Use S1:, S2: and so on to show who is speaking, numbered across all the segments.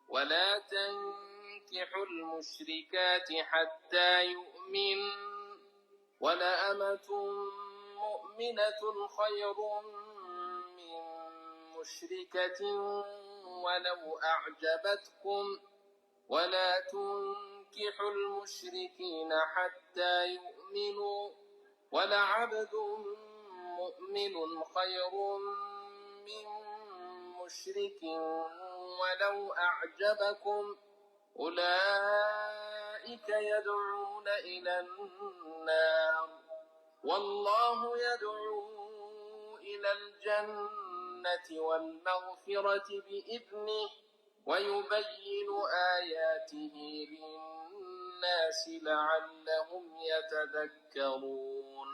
S1: ولا تنكحوا المشركات حتى يؤمن، ولأمة مؤمنة خير من مشركة ولو أعجبتكم، ولا تنكحوا المشركين حتى يؤمنوا، ولعبد مؤمن خير من مشرك ولو أعجبكم، أولئك يدعون إلى النار، والله يدعو إلى الجنة والمغفرة بإذنه، ويبين آياته للناس لعلهم يتذكرون.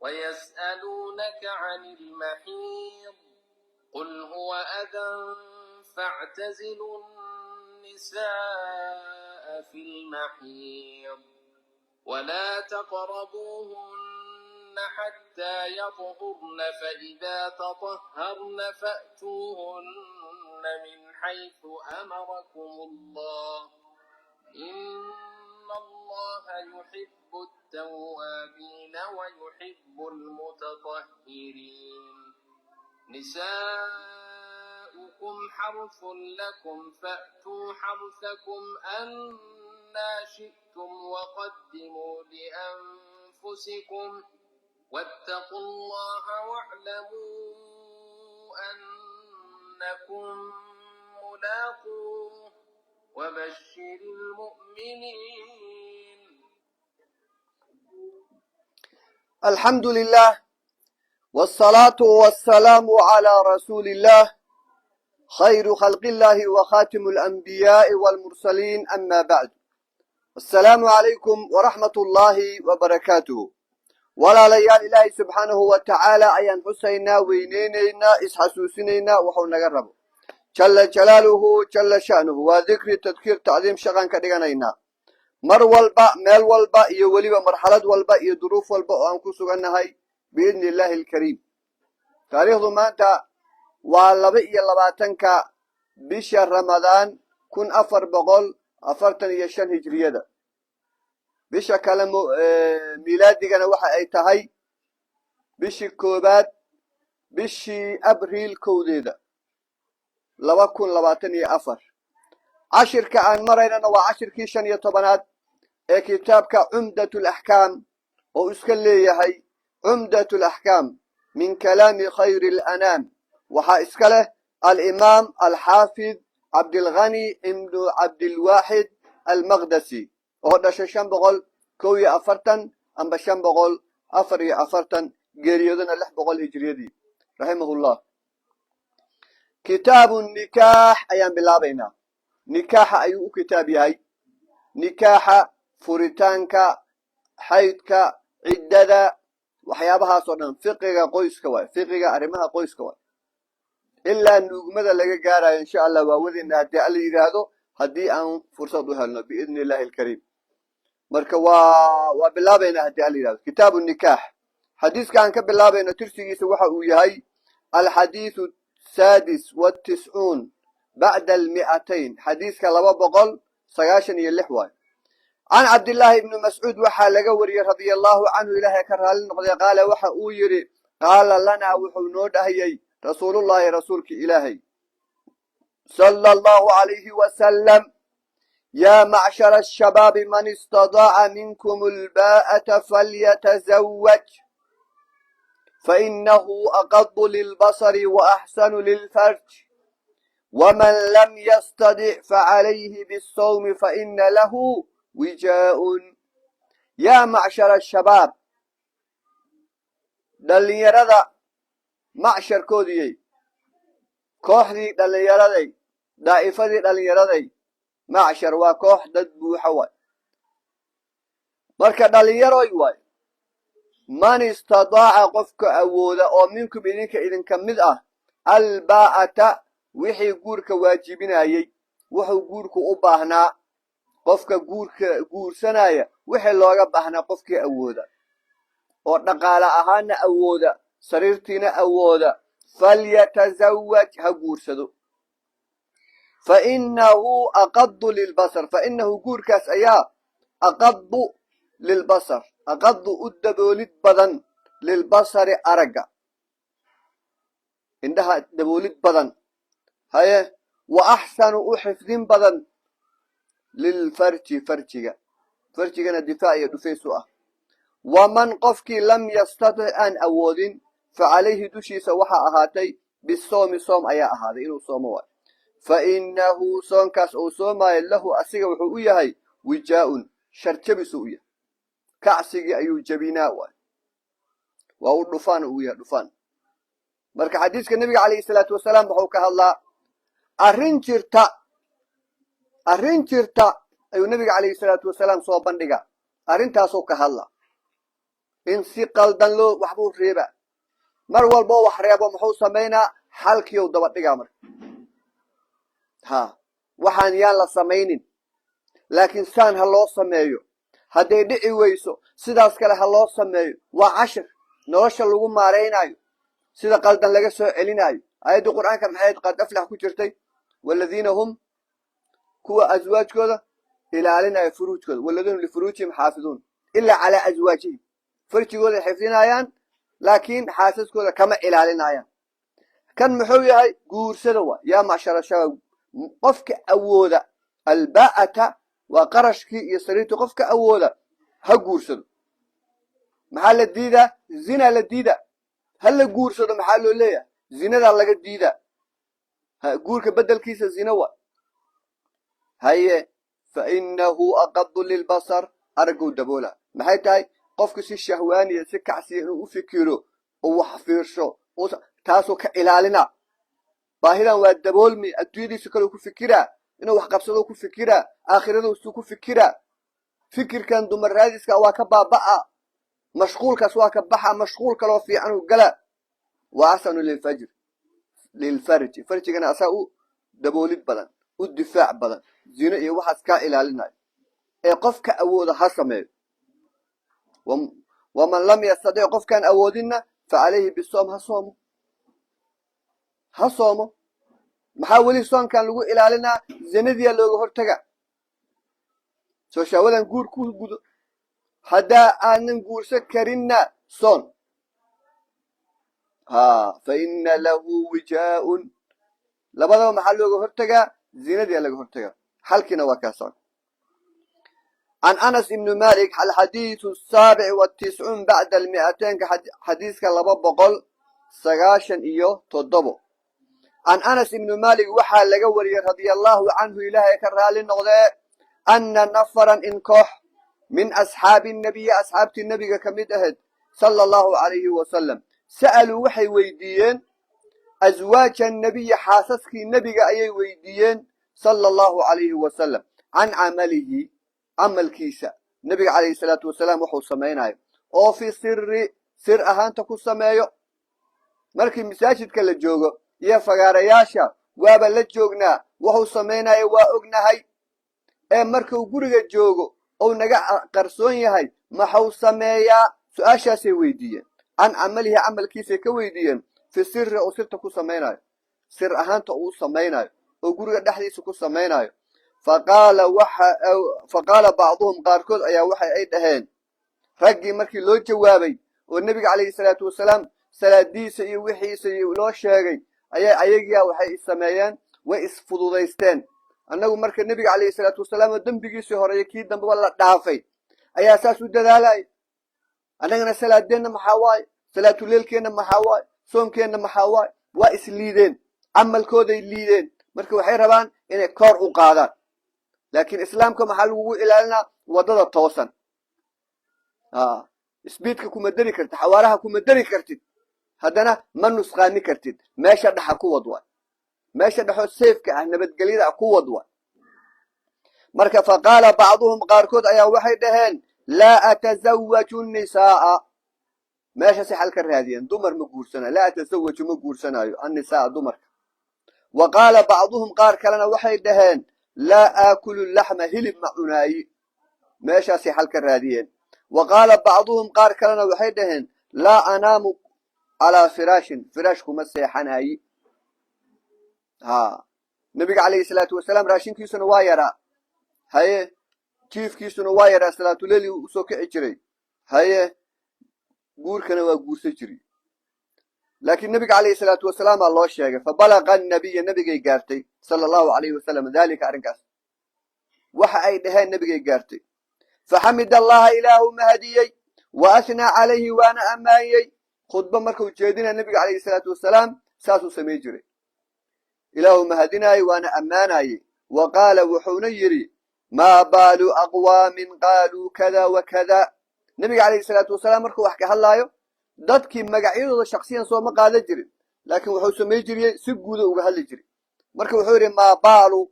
S1: ويسألونك عن المحيض، قل هو أذى فاعتزلوا النساء في المحيض، ولا تقربوهن حتى يطهرن، فإذا تطهرن فأتوهن من حيث أمركم الله، إن الله يحب التوابين ويحب المتطهرين. نساؤكم حرث لكم فأتوا حرثكم أنى شئتم، وقدموا لأنفسكم، واتقوا الله واعلموا أنكم ملاقوه، وبشر المؤمنين.
S2: الحمد لله والصلاة والسلام على رسول الله خير خلق الله وخاتم الأنبياء والمرسلين، أما بعد، السلام عليكم ورحمة الله وبركاته. Walaalayaal, Ilaahay subxaanahu wa tacaala ayaan xusaynaa, weyneynaynaa, isxasuusinaynaa waxuu naga rabo jala jalaaluhu jala sha'nuhu. Waa dikri, tadkiir, tacdiim shaqaan ka dhiganaynaa mar walba, meel walba iyo weliba marxalad walba iyo duruuf walba oo aan ku sugannahay, biidni illaahi alkariim. Taariikhdu maanta waa 22-ka bisha Ramadaan 1445 hijriyada. Bisha kale miilaadigana waxa ay tahay bishii koobaad, bishii Abriil 1deeda, 2024. Cashirka aan maraynana waa cashirkii 15aad ee kitaabka Cumdat Alaxkaam oo iska leeyahay. Cumdat Alaxkaam min kalaami khayri alanaam waxaa iska leh alimaam alxaafid Cabdilghani ibnu Cabdilwaaxid Almaqdasi, oo dhashay 541 amba 544, geeriyoodana 600 hijriyadii, raximahullah. Kitaabu nikaax ayaan bilaabaynaa. Nikaaxa ayuu u kitaab yahay: nikaaxa, furitaanka, xaydka, ciddada, waxyaabahaasoo dhan. Fiqiga qoyska waay, fiqiga arrimaha qoyska waay. Ilaa nuugmada laga gaarayo, insha Allah, waa wadayna haddii Alla yidhaahdo, haddii aan fursad u helno, biidni illahi alkariim. Marka waa bilaabaynaa haddii Alla yidhahdo. Kitaabu nikaax, xadiiska aan ka bilaabayno tirsigiisa waxa uu yahay alxadiisu saadis watiscuun bacda almi'atayn, xadiiska 296 waayo. Can Cabdillaahi ibni Mascuud waxaa laga wariyey, radia allahu canhu, Ilaahay ka raali noqday, qaala, waxa uu yidhi: qaala lanaa, wuxuu noo dhahayey, rasuulullahi, rasuulki Ilaahay, sala allahu alayhi wasalam: yaa macshara ashabaabi, man istadaaca minkum albaa'ata falyatazawaj, fainahu aqadu lilbasari waaxsanu lilfarj, waman lam yastadic facalayhi bisawmi faina lahu wijaa'un. Yaa macshara ashabaab, dhallinyarada macsharkoodiyey, kooxdii dhallinyaraday, daa'ifadii dhallinyaraday. Macshar waa koox dad buuxa waay. Marka dhallinyaroy waay, man istadaaca, qofka awooda, oo minkum, idinka idinka mid ah, albaa'ata, wixii guurka waajibinayey, wuxuu guurku u baahnaa, qofka guurka guursanaya wixii looga baahnaa, qofkii awooda oo dhaqaale ahaana awooda, sariirtiina awooda, falyatazawaj, ha guursado. Fainahu aqadu lilbasar, fainahu guurkaas ayaa aqadu lilbasar, aqadu u daboolid badan lilbasari aragga, indhaha daboolid badan. Haye, wa axsanu u xifdin badan lilfarji, farjiga, farjigana difaac iyo dhufays u ah. Waman qofkii lam yastatic aan awoodin, fa calayhi dushiisa waxaa ahaatay bisoomi, soom ayaa ahaaday, inuu soomo waayo. Fa innahu soonkaas uu soomaayo lahu asiga wuxuu u yahay wijaa-un, sharjabisuu u yahay, kacsigii ayuu jabinaa waay, waa u dhufaan uu yahay dhufaan. Marka xadiiska nebiga calayhi salaatu wasalaam wuxuu ka hadlaa arrin jirta, arrin jirta ayuu nebiga calayhi salaatu wasalaam soo bandhiga, arrintaasuu ka hadla in si qaldan loo waxbuu reeba. Mar walboo wax reebo muxuu samaynaa? Xalkiiu daba dhigaa. Marka ha waxaan yaan la samaynin, laakiin saan ha loo sameeyo, hadday dhici weyso sidaas kale ha loo sameeyo. Waa cashir nolosha lagu maaraynayo, sida qaldan laga soo celinayo. Aayaddii Qur'aanka maxayd qad aflax ku jirtay? Waladiina hum, kuwa aswaajkooda ilaalinaya, furuujkooda, waladiina hum lifuruujihim xaafiduun ilaa calaa aswaajihim, farjigooday xifdinayaan laakiin xaasaskooda kama ilaalinayaan. Kan muxuu yahay? Guursada waa yaa macshara shabaab, qofka awooda albaa'ata waa qarashkii iyo sariirtii, qofka awooda ha guursado. Maxaa la diidaa? Zina la diida. Ha la guursado maxaa loo leeyahay? Zinadaa laga diidaa. Guurka bedelkiisa zina wa. Haye, fa inahu aqadu lilbasar, araggow daboola. Maxay tahay? Qofku si shahwaaniya, si kacsiya inuu u fikiro oo wax fiirsho, taasuu ka ilaalina. Baahidan waa daboolmi, adduunyadiisu kaleu ku fikiraa, inuu wax qabsado ku fikiraa, aakhiraduusu ku fikiraa. Fikirkan dumar raadiska waa ka baaba'a, mashquulkaas waa ka baxa, mashquul kaloo fiican uu gala. Wa axsanu lilfajr, lilfarji, farjigana asaa u daboolid badan, u difaac badan, zino iyo waxaas kaa ilaalinayo. Ee qofka awooda ha sameeyo. Waman lam yastadic, qofkaan awoodinna, fa calayhi bisoom, ha soomo, ha soomo. Maxaa weli soonkan lagu ilaalinaa? Zinadiyaa looga hortaga. Soo shahwadan guur ku gudo, haddaa aanan guursan karinna soon. Ha, fa ina lahu wijaa-un. Labadaba maxaa looga hortagaa? Zinadiyaa laga hortagaa. Xalkiina waa kaasa. Can Anas ibni Malik, alxadiidu asaabic watiscuun bacda almi'ateenka, xadiiska 297. Can Anas ibni Malik waxaa laga wariyey, radia allahu canhu, Ilaahay ka raali noqdee, ana nafaran, in koox min asxaabi nabiyi, asxaabtii nebiga ka mid ahayd, sala allahu calayhi wasalam, sa'aluu, waxay weydiiyeen, aswaaja annabiyi, xaasaskii nebiga ayay weydiiyeen, sala allahu calayhi wasalam, can camalihi, camalkiisa nebiga calayhi salaatu wasalaam wuxuu samaynayo oo fi siri, sir ahaanta ku sameeyo. Markii masaajidka la joogo iyo fagaarayaasha waaba la joognaa, wuxuu samaynayo waa ognahay, ee markuu guriga joogo ou naga qarsoon yahay maxuu sameeyaa? Su-aashaasay weydiiyeen. Can camalihi, camalkiisay ka weydiiyeen, fi siri, oo sirta ku samaynayo, sir ahaanta uu samaynayo oo guriga dhexdiisa ku samaynayo. Faqaala waxa faqaala bacduhum, qaarkood ayaa waxa ay dhaheen, raggii markii loo jawaabay oo nebiga calayhi salaatu wasalaam salaadiisa iyo wixiisa loo sheegay, ayaa ayagiia waxay sameeyeen, way isfududaysteen. Annagu marka nebiga calayhi salaatu wasalaam oo dembigiisii horeeya kii dambeba la dhaafay ayaa saas u dadaalaya, annagana salaadeenna maxaa waaye? Salaatuleelkeenna maxaa waaye? Soonkeenna maxaa waaye? Waa isliideen, camalkooday liideen. Marka waxay rabaan inay koor u qaadaan, laakiin islaamka maxaa lagugu ilaalinaa? Waddada toosan. Speedka kuma dari kartid, xawaaraha kuma dari kartid, haddana ma nusqaami kartid. Meesha dhexa ku wad waay, meesha dhexoo safeka ah, nabadgelyada ah ku wad waay. Marka faqaala bacduhum, qaarkood ayaa waxay dhaheen, laa atasawaju nisaaa. Meeshasi xal ka raadiyeen, dumar ma guursanayo, laa atasawaju, ma guursanaayo, annisaaa, dumarka. Wa qaala bacduhum, qaar kalena waxay dhaheen, laa aakulu laxma, hilib ma cunaayi. Meeshaasay xal ka raadiyeen. Wa qaala bacduhum, qaar kalena waxay dhaheen, laa anaamu calaa firaashin, firaash kuma seexanaayi. Ha. Nebiga calayhi salaatu wasalaam raashinkiisuna waa yaraa, haye, jiifkiisuna waa yaraa, salaatuleeli usoo kici jiray, haye, guurkana waa guursan jiray. Laakiin nebiga calayhi salaatu wasalaamaa loo sheegay. Fabalaqa annabiya, nebigay gaartay, sala allahu alayhi wasalam, daalika arrinkaas waxa ay dhaheen nebigay gaartay. Faxamid allaha, ilaahu mahadiyey, wa athnaa calayhi, waana ammaanyey. Khudbo markuu jeedinaya nebiga calayhi salaatu wasalaam saasuu samay jiray, ilaahu mahadinaayey waana ammaanayey. Wa qaala, wuxuuna yidhi: "Maa baalu aqwaamin qaaluu kada wa kada?" Nebiga calayhi salaatu wasalaam markuu wax ka hadlaayo dadkii magacyadooda shaksiyan sooma qaadan jirin, laakiin wuxuu samay jiriyey si guuda uga hadli jiray. Marka wuxuu yidhi: "Maa baalu,"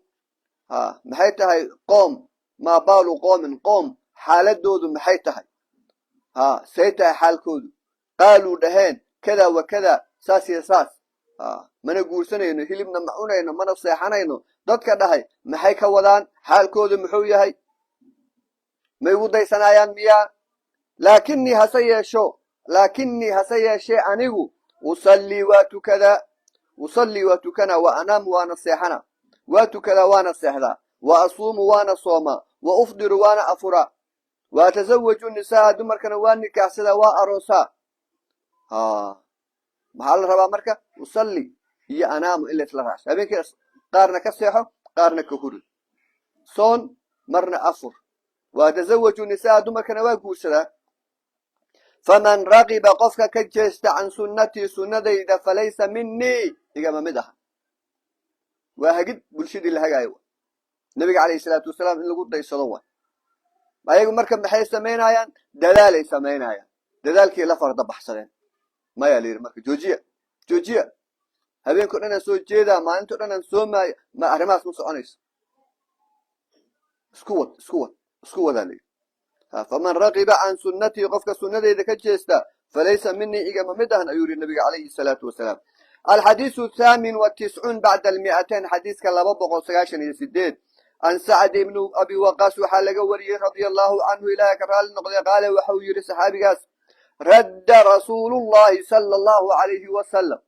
S2: ha, maxay tahay qoom, "maa baalu qoomin," qoom xaaladoodu maxay tahay, ha, say tahay xaalkoodu, qaaluu, dhaheen, kada wa kada, saas iyo saas, ha, mana guursanayno, hilibna ma cunayno, mana seexanayno. Dadka dhahay maxay ka wadaan? Xaalkoodu muxuu yahay? May ugu daysanaayaan miyaa? "Laakinii," hase yeesho, "laakinii," hase yeeshee, "anigu usallii," waa tukadaa, "usallii," waa tukanaa, "wa anaamu," waana seexana, waa tukadaa waana seexdaa, "wa asuumu," waana soomaa, "wa ufdiru," waana afuraa, "wa atasawaju nisaa," dumarkana waa nikaaxsadaa, waa aroosaa. Ha, maxaa la rabaa marka? Usalli iyo anaamu in laisla raacso. Habeenkii qaarna ka seexo, qaarna ka huri, soon marna afur. "Wa atasawaju nisaa," dumarkana waa guursadaa. "Faman ragiba," qofka ka jeesta, "can sunnatii," sunnadayda, "falaysa minii," igama mid aha. Waa hagid bulshadii la hagaayo. Nabiga calayhi salaatu wasalaam in lagu daysado waay. Ayagu marka maxay samaynayaan? Dadaalay samaynayaan. Dadaalkii la farda baxsadeen. Maya, la yidhi marka joojiya, joojiya. Habeenko dhan aan soo jeedaa, maalinto dhan aan soomaayo, ma arrimahaas ma soconayso. Isku wad, isku wad, isku wadaa la yidhi. "Faman ragiba can sunnatii," qofka sunnadeyda ka jeesta, "falaysa minii," igama mid ahan, ayuu yihi nabiga calayhi salaatu wasalaam. Alxadiisu 298, xadiiska 298. Can Sacd ibnu Abi Waqaas waxaa laga wariyey, radia allahu canhu, ilahay ka raali noqday, qaale, waxa uu yidhi saxaabigaas: "Radda rasuulu llahi sala allahu alayhi wasalam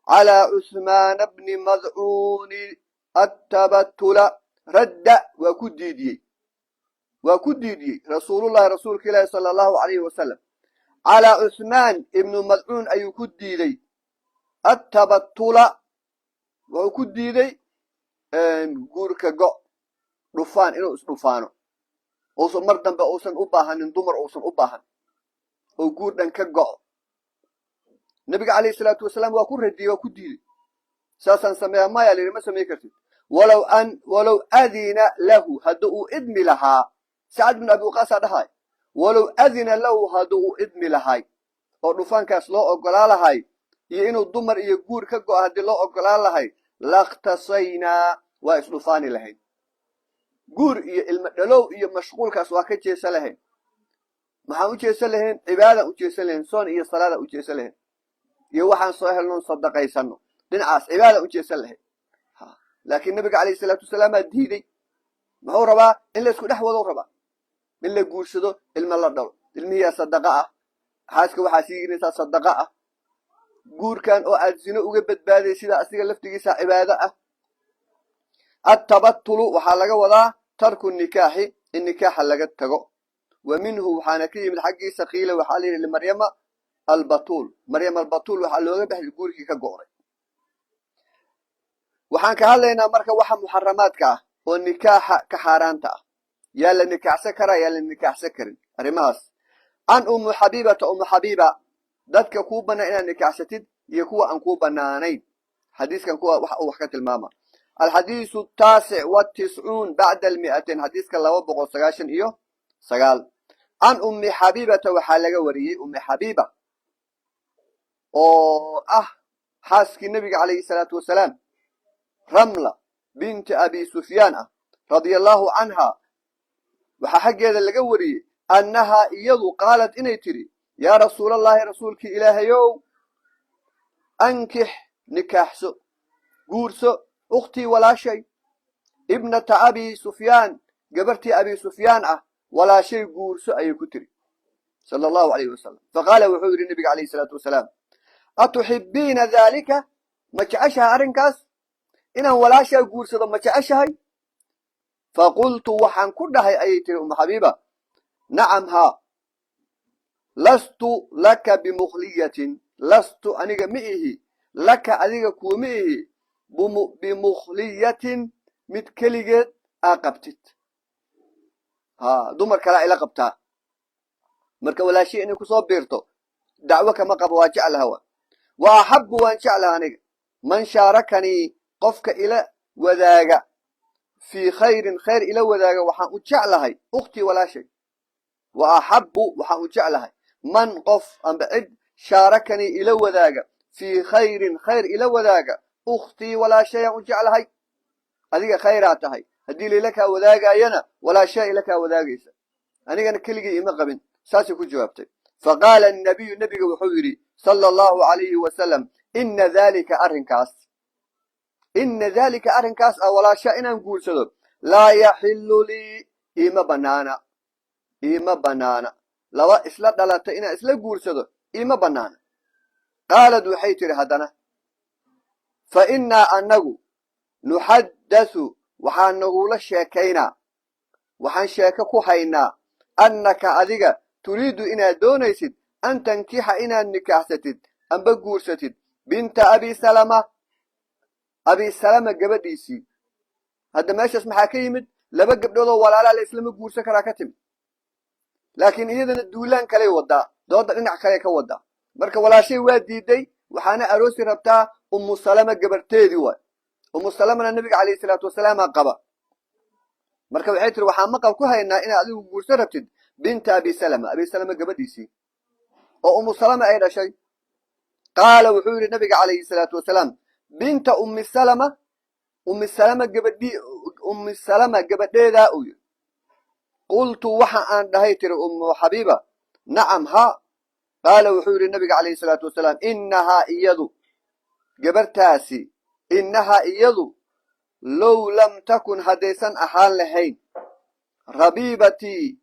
S2: calaa Cuhmaana bni Madcuuni attabatula." Radda, waa ku diidiyey, waa ku diidiyey, rasuulullahi, rasuulka ilaahi, sala allahu alayhi wasalam, calaa Cuhmaan ibnu Madcuun ayuu ku diiday, attabatula, wuxuu ku diiday guurka go, dhufaan, inuu isdhufaano, uusan mar dambe uusan u baahanin dumar, uusan u baahan oo guur dhan ka go'o. Nabiga calayhi salaatu wasalaam waa ku radiyey, waa ku diiday. Saasaan sameeya maya, la yidhi, ma samey kartid. Walow adina lahu, hadda uu idmi lahaa, Sacad bin Abi Waqaasaa dhahay, walow adina lahu, hadda uu idmi lahay oo dhufaankaas loo ogolaa lahay iyo inuu dumar iyo guur ka go'o haddii loo ogolaan lahay, lakhtasaynaa, waa isdhufaani lahayn, guur iyo ilmo dhalow iyo mashquulkaas waa ka jeesa lahayn. Maxaan u jeesan lahayn? Cibaadaan u jeesan lahayn, soon iyo salaadaan u jeesan lahayn, iyo waxaan soo helnoon sadaqaysano, dhinacaas cibaadaan u jeesan lahayn. Laakiin nabiga calayhi salaatu wasalaamaa diiday. Muxuu rabaa? In la isku dhex wado rabaa, in la guursado, ilmo la dhalo, ilmihiyaa sadaqa ah, xaaska waxaa siinaysaa sadaqa ah, guurkan oo aad zino uga badbaaday sida asiga laftigiisa cibaado ah. Attabatulu waxaa laga wadaa tarku nikaaxi, in nikaaxa laga tago. Wa minhu, waxaana ka yimid xaggiisa, qiila, waxaa la yidhi, liMaryama Albatuul, Maryam Albatuul waxaa looga baxay guurkii ka go'day. Waxaan ka hadlaynaa marka waxa muxaramaadka ah oo nikaaxa ka xaaraanta ah. Yaa la nikaaxsan karaa, yaa la nikaaxsan karin? Arrimahaas. Can Umu Xabiibata, Umu Xabiiba, dadka kuu bannaan inaad nikaaxsatid iyo kuwa aan kuu bannaanayn, xadiiskan kuwa wax uu wax ka tilmaama. Alxadiisu 299, xadiiska 299. Can Ummi Xabiibata waxaa laga wariyey, Ummi Xabiiba oo ah xaaskii nebiga calayhi salaatu wasalaam, Ramla binti Abi Sufyaan ah, radia allahu canha, waxaa xaggeeda laga wariyey, annahaa, iyadu, qaalad, inay tidhi: "Yaa Rasuulallaahi, rasuulkii Ilaahayow, ankix, nikaaxso, guurso, ukhtii, walaashay, ibnata Abi Sufyaan, gabartii Abi Sufyaan ah walaashay guurso," ayay ku tiri, sala allahu alayhi wasalam. Faqaala, wuxuu yidhi nabiga calayhi salaatu wasalaam: "Atuxibbiina daalika?" Ma jeceshaha arrinkaas? Inaan walaashaa guursado ma jeceshahay? Faqultu, waxaan ku dhahay, ayay tiri Umu Xabiiba, nacam, haa. Lastu laka bimukhliyatin, lastu aniga ma ihi, laka adiga kuuma ihi, bimukhliyatin mid keligeed aa qabtid. Ha, dumar kalaa ila qabtaa. Marka walaashii inay kusoo biirto dacwo kama qabo, waa jeclaha. Wa axabbu, waan jeclaha aniga, man shaarakanii, qofka ila wadaaga, fii khayrin, khayr ila wadaaga waxaan u jeclahay, ukhtii, walaashay. Wa axabbu, waxaan u jeclahay, man, qof amba cid, shaarakanii ila wadaaga, fii khayrin, khayr ila wadaaga, ukhtii, walaashayaan u jeclahay. Adiga khayraa tahay, haddii laila kaa wadaagaayana walaashaa ila kaa wadaagaysa, anigana keligii ima qabin. Saasay ku jawaabtay. Faqaala annabiyu, nebiga wuxuu yidhi, sala allahu calayhi wasalam, ina dalika arrinkaas, ina dalika arrinkaas ah walaashaa inaan guursado, laa yaxilu lii, iima banaana, iima banaana. Laba isla dhalatay inaan isla guursado iima banaana. Qaalad, waxay tidhi haddana, fa innaa annagu nuxaddathu, waxaan nagula sheekaynaa, waxaan sheeko ku haynaa, annaka adiga turiidu, inaad doonaysid, an tankixa, inaad nikaaxsatid amba guursatid, binta Abi Salama, Abi Salama gabadhiisii. Hadda meeshaas maxaa ka yimid? Laba gabdhoodoo walaalaa la islama guursan karaa ka timid, laakiin iyadana duulaan kaley wadaa, dooda dhinac kale ka wadaa. Marka walaashay waa diiday, waxaana aroosi rabtaa Umu Salama gabarteedii waay. Umu Salamana Nabiga calayhi salaatu wasalaamaa qaba. Marka waxay tiri, waxaan maqal ku haynaa inaad adigu guursan rabtid binta Abi Salama, Abi Salama gabadhiisii oo Umu Salama ay dhashay. Qaala, wuxuu yidhi Nabiga calayhi salaatu wasalaam, binta Ummi Salama, Ummi Salama gabadhii, Ummi Salama gabadheedaa, uu yidhi. Qultu, waxa aan dhahay, tiri Ummu Xabiiba, nacam, haa. Qaala, wuxuu yidhi Nabiga calayhi salaatu wasalaam, innahaa iyadu, gabartaasi, innahaa iyadu, low lam takun, haddaysan ahaan lahayn, rabiibatii,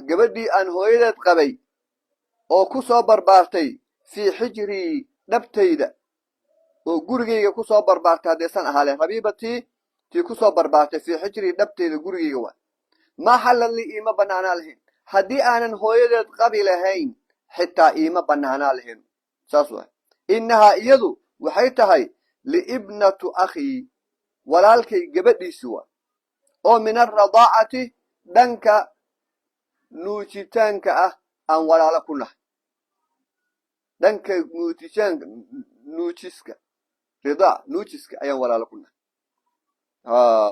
S2: gabadhii aan hooyadeed qabay oo ku soo barbaartay, fii xijrii, dhabtayda, oo gurigayga ku soo barbaartay, haddaysan ahaan lahayn, rabiibatii, tii ku soo barbaartay, fii xijrii, dhabtayda, gurigayga waay, maa xallad lii, iima banaanaa lahayn. Haddii aanan hooyadeed qabi lahayn xitaa iima banaanaa lahayn. Saas waay. Innahaa iyadu waxay tahay liibnatu akhii, walaalkay gabadhiisi waay, oo min alradaacati, dhanka nuujitaanka ah aan walaalo ku nahay. Dhanka nuujitaanka, nuujiska, ridaac, nuujiska ayaan walaalo ku nahay.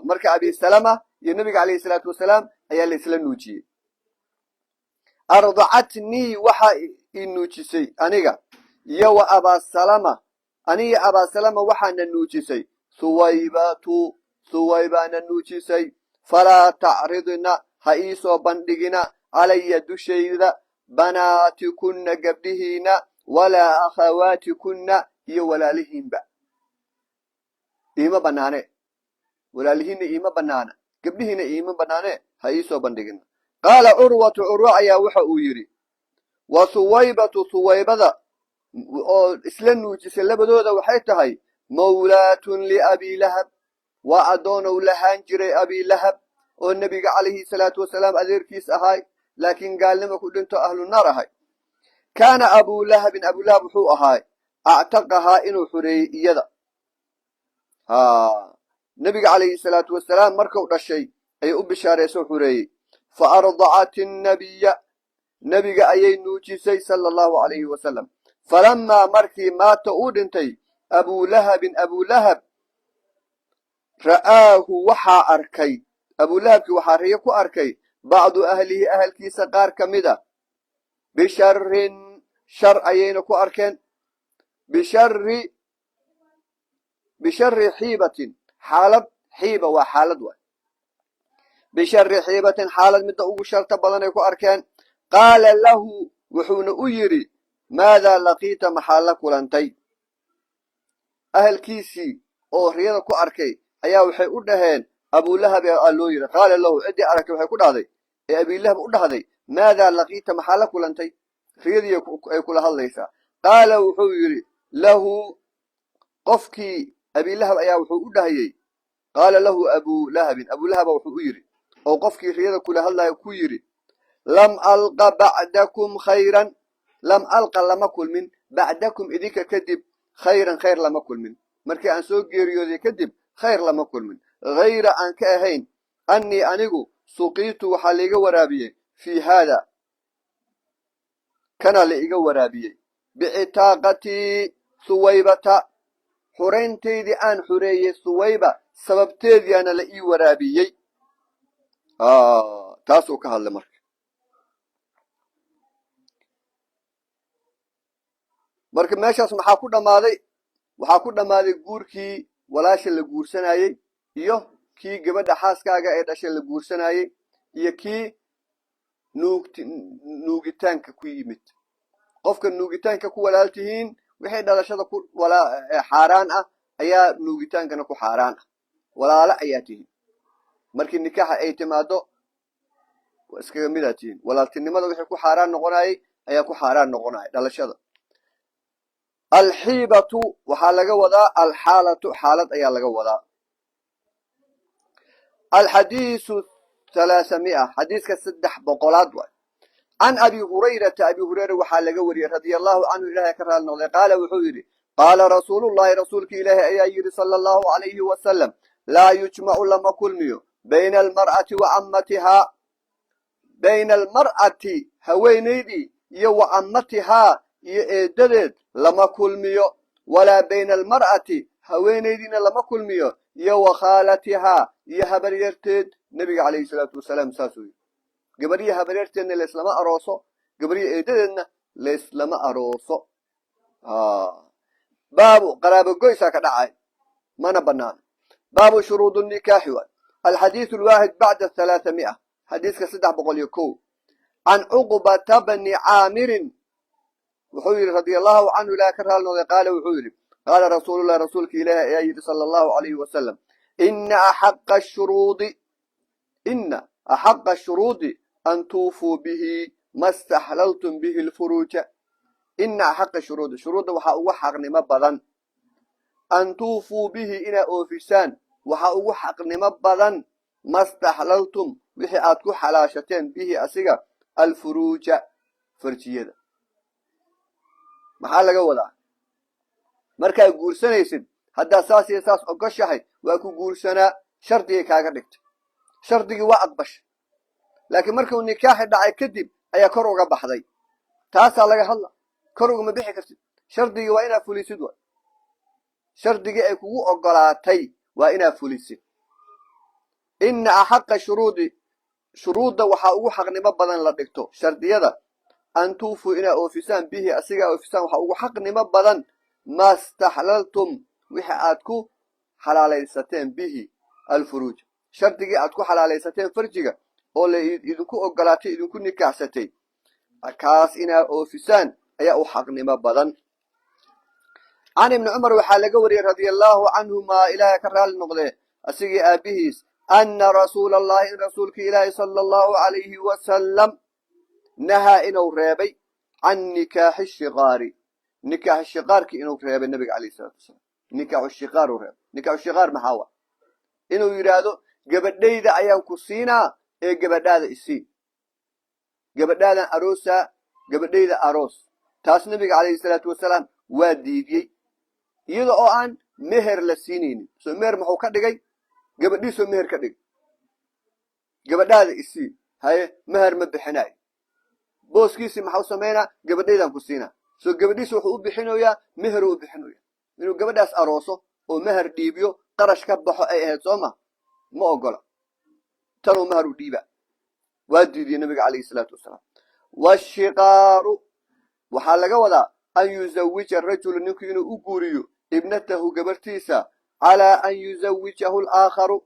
S2: Marka Abi Salama iyo Nabiga calayhi salaatu wasalaam ayaa la isla nuujiyey. Ardacatnii, waxa i nuujisay aniga iyo wa Abaasalama, aniga Abaasalama waxaana nuujisay Suwaybatu, Suwaybaana nuujisay. Falaa tacridna, ha iisoo bandhigina, calaya, dushayda, banaatikunna, gabdhihiina, walaa akhawaatikunna, iyo walaalihiinba iima banaane. Walaalihiinna iima banaana, gabdhihiina iima banaane, ha iisoo bandhigina. Qaala Curwatu, Curwa ayaa waxa uu yidhi, wa Suwaybatu, Suwaybada oo isla nuujisay labadooda waxay tahay mawlaatun liAbilahab, waa addoonow lahaan jiray Abilahab, oo Nebiga calayhi salaatu wasalaam adeerkiis ahay, laakiin gaalnimo ku dhinto, ahlu naar ahay. Kaana Abulahabin, Abulahab wuxuu ahaay, actaqahaa, inuu xoreeyey iyada. Ha, Nebiga calayhi salaatu wasalaam markuu dhashay ayay u bishaarayso, xoreeyey. Fa ardacat innabiya, nebiga ayay nuujisay, sala allahu calayhi wasalam. Falamaa, markii, maata, uu dhintay, Abulahabin, Abulahab, ra'aahu, waxaa arkay Abulahabkii, waxaa riyo ku arkay, bacdu ahlihi, ahalkiisa qaar ka mid a, bisharin, shar ayayna ku arkeen, bishari xiibatin, xaalad, xiiba waa xaalad waay, bishari xiibatin, xaalad midda ugu sharta badanay ku arkeen. Qaala lahu, wuxuuna u yidhi, maadaa laqiita, maxaa la kulantay? Ahalkiisii oo riyada ku arkay ayaa waxay u dhaheen Abulahab aa loo yidhi. Qaala lahu, ciddii aragtay waxay ku dhahday ee Abilahab u dhahday, maadaa laqiita, maxaa la kulantay? Riyadii ay kula hadlaysaa. Qaala, wuxuu yidhi, lahu, qofkii Abilahab ayaa wuxuu u dhahayey, qaala lahu Abulahabin, Abulahaba wuxuu u yidhi, oo qofkii riyada kula hadlaya ku yidhi: "Lam alqa bacdakum khayran, lam alqa, lama kulmin, bacdakum, idinka kadib, khayran, khayr lama kulmin. Markii aan soo geeriyooday kadib khayr lama kulmin, hayra aan ka ahayn annii anigu suqiitu, waxaa laiga waraabiyey, fii haada, kana la iga waraabiyey, bicitaaqatii Suwaybata, xureyntaydii aan xureeyey Suwayba sababteediyaana la ii waraabiyey." Taasuu ka hadlay. Marka meeshaas maxaa ku dhammaaday? Waxaa ku dhammaaday guurkii walaasha la guursanayey, iyo kii gabadha xaaskaaga ee dhashay la guursanayey, iyo kii nuugitaanka ku yimid. Qofka nuugitaanka ku walaal tihiin, wixii dhalashada ku xaaraan ah ayaa nuugitaankana ku xaaraan ah. Walaalo ayaa tihiin. Markii nikaaxa ay timaado iskaga midaa tihiin. Walaaltinimada wixii ku xaaraan noqonayay ayaa ku xaaraan noqonaya dhalashada. Alxiibatu waxaa laga wadaa alxaalatu, xaalad ayaa laga wadaa. Alxadiisu 300, xadiiska 300aad waay. Can Abi Hurayrata, Abi Hurayra waxaa laga wariyey, radia allahu canhu, ilahay ka raali noqday, qaala wuxuu yidhi: qaala rasuulullahi, rasuulki ilaahi ayaa yidhi, sala allahu alayhi wasalam: laa yujmacu, lama kulmiyo, bayna almar'ati wa cammatihaa, bayna almar'ati, haweenaydii, iyo wa cammatihaa, iyo eedadeed lama kulmiyo, walaa bayna almar'ati, haweenaydiina lama kulmiyo, iyo wa khaalatihaa, iyo habaryarteed. Nebiga calayhi salaatu wasalaam saasuu yidhi: gabaryihi habaryarteedna layslama arooso, gabaryihi eedadeedna layslama arooso. Baabu qaraabogoysaa ka dhacay, mana banaano. Baabu shuruud nikaaxi waay. Alxadiiث alwaaxid bacda 300, xadiiska 301. Can Cuqbata bni Caamirin wuxuu yidhi, radia allahu canhu, ilaah ka raali noqday, qaala wuxuu yidhi: qaala rasuulullahi, rasuulka ilaahi ayaa yidhi, sala allahu alayhi wasalam: ina axaqa ashuruudi an tuufuu bihi ma staxlaltum bihi lfuruuja. Ina axaqa shuruudi, shuruudda waxaa ugu xaqnimo badan, an tuufuu bihi, inaa oofisaan waxaa ugu xaqnimo badan, ma staxlaltum, wixii aad ku xalaashateen, bihi, asiga, alfuruuja, farjiyada. Maxaa laga wadaa? Markaad guursanaysid, haddaad saas iyo saas ogoshahay waa ku guursanaa, shardigay kaaga dhigtay, shardigii waa aqbashay, laakiin markuu nikaaxi dhacay kadib ayaa kor uga baxday. Taasaa laga hadla. Kor ugama bixi kartid. Shardigii waa inaad fulisid. Wa shardigii ay kugu ogolaatay waa inaad fulisid. Ina axaqa shuruudi, shuruudda waxaa ugu xaqnimo badan la dhigto shardiyada, an tuufuu, inaa oofisaan, bihi, asigaa oofisaan waxaa ugu xaqnimo badan, maa staxlaltum, wixii aad ku xalaalaysateen, bihi alfuruuj, shardigii aad ku xalaalaysateen farjiga oo la idinku ogolaatay, idinku nikaaxsatay, kaas inaa oofisaan ayaa u xaqnimo badan. Can Ibni Cumar waxaa laga wariyey, radia allahu canhumaa, ilaahay ka raali noqdee asigii aabihiis, ana rasuula allahi, in rasuulka ilaahi sala allahu alayhi wasalam, nahaa, inuu reebay, can nikaaxi shiqaari, nikaaxi shiqaarki inuu reebay nabiga alayh salatu wasalaam. Nikaaxu shiqaar uu reebay. Nikaaxu shiqaar maxaa wa? Inuu yidhaahdo: gabadhayda ayaan ku siinaa ee gabadhaada isii, gabadhaadan aroosaa, gabadhayda aroos. Taas nabiga calayhi salaatu wasalaam waa diidiyey, iyada oo aan meher la siinaynin. Soo meher muxuu ka dhigay? Gabadhiisoo meher ka dhigay. Gabadhaada isii, haye, meher ma bixinayo. Booskiisii maxau samaynaa? Gabadhaydaan ku siinaa. Soo gabadhiisa wuxuu u bixinoyaa, meheruu u bixinoya, inuu gabadhaas arooso oo meher dhiibiyo, qarash ka baxo ay ahayd, soo ma? Ma ogola, tanuu meher u dhiiba. Waa diidiyey nabiga calayhi salaatu wasalaam. Washiqaaru waxaa laga wadaa an yuzawija rajulu, ninku inuu u guuriyo, ibnatahu, gabarhtiisa, calaa an yuzawijahu alaakharu,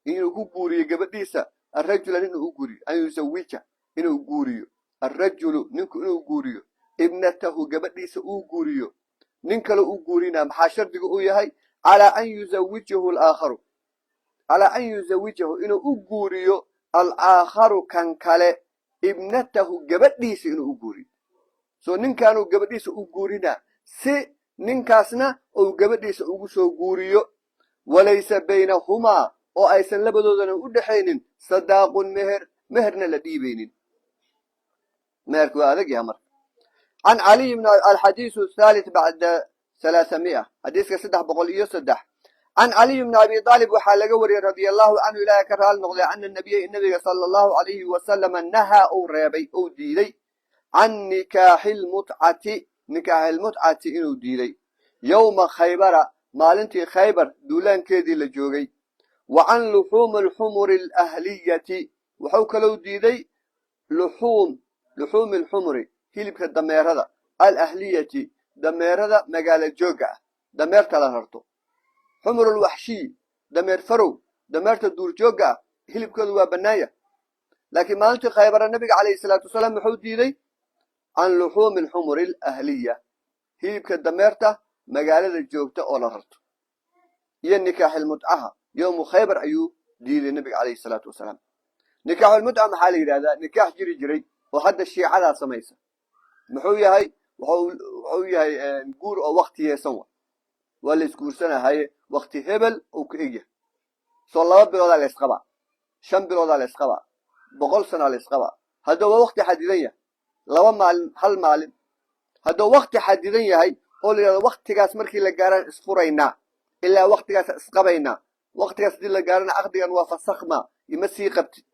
S2: inuu ku guuriyo gabadhiisa, arrajula, inuu u guuriyo, an yuzawija, inuu guuriyo, arrajulu, ninku inuu guuriyo, ibnatahu, gabadhiisa uu guuriyo, nin kale u guurinaa. Maxaa shardiga uu yahay? Calaa an yuzawijahu alaakharu, calaa an yuzawijahu, inuu u guuriyo, alaakharu, kan kale, ibnatahu, gabadhiisa inuu u guuriyo. Soo ninkaanuu gabadhiisa u guurinaa si Ninkaasna uu gabadhiisa ugu soo guuriyo. Walaysa baynahumaa, oo aysan labadoodana u dhexaynin, sadaaqun, meher, meherna la dhiibaynin. Meherka waa adag yaha. Marka can Caliy bn alxadiisu athalith bacda 300, xadiiska 303, can Caliy bni Abi Aalib waxaa laga wariyey, radia allahu canhu, Ilaahay ka raali noqday, ana nabiya, nabiga, sala allahu alayhi wasalama, nahaa, uu reebay, uu diiday, can nikaaxi lmutcati, nikaaxi lmutcati inuu diiday, yowma Khaybara, maalintii Khaybar duulaankeedii la joogay, wa can luxuumi alxumuri alahliyati. Wuxuu kalou diiday luxuumi alxumuri, hilibka dameerada, alahliyati, dameerada magaalo joogga ah, dameerta la rarto, xumurulwaxshiy, dameer farow, dameerta duurjoogga ah, hilibkoodu waa bannaanya. Laakiin maalintii Khaybara nabiga calayhi salaatu wasalaam wuxuu diiday can luxuumi alxumuri alahliya, hilibka dameerta magaalada joogta oo la rarto, iyo nikaaxilmutcaha. Yowmu Khaybar ayuu diiday nabiga calayhi salaatu wasalaam. Nikaaxulmutca maxaa la yidhahdaa? Nikaax jiri jiray oo hadda shiicadaa samaysa. Muxuu yahay? Wuxuu yahay guur oo waktiyeesan. Wa waa la isguursanahaye, wakti hebel uu ka egyahay. Soo 2 biloodaa la ysqabaa, 5 biloodaa la ysqabaa, 100 sanaa la ysqabaa. Hadduu waa wakti xadidan yahay, 2 maalin, hal maalin, hadduu wakti xadidan yahay oo la yidhahdo waktigaas markii la gaaraan isfuraynaa, ilaa waktigaas isqabaynaa, waktigaas haddii la gaarana caqdigan waa fasakhma, ima sii qabtid,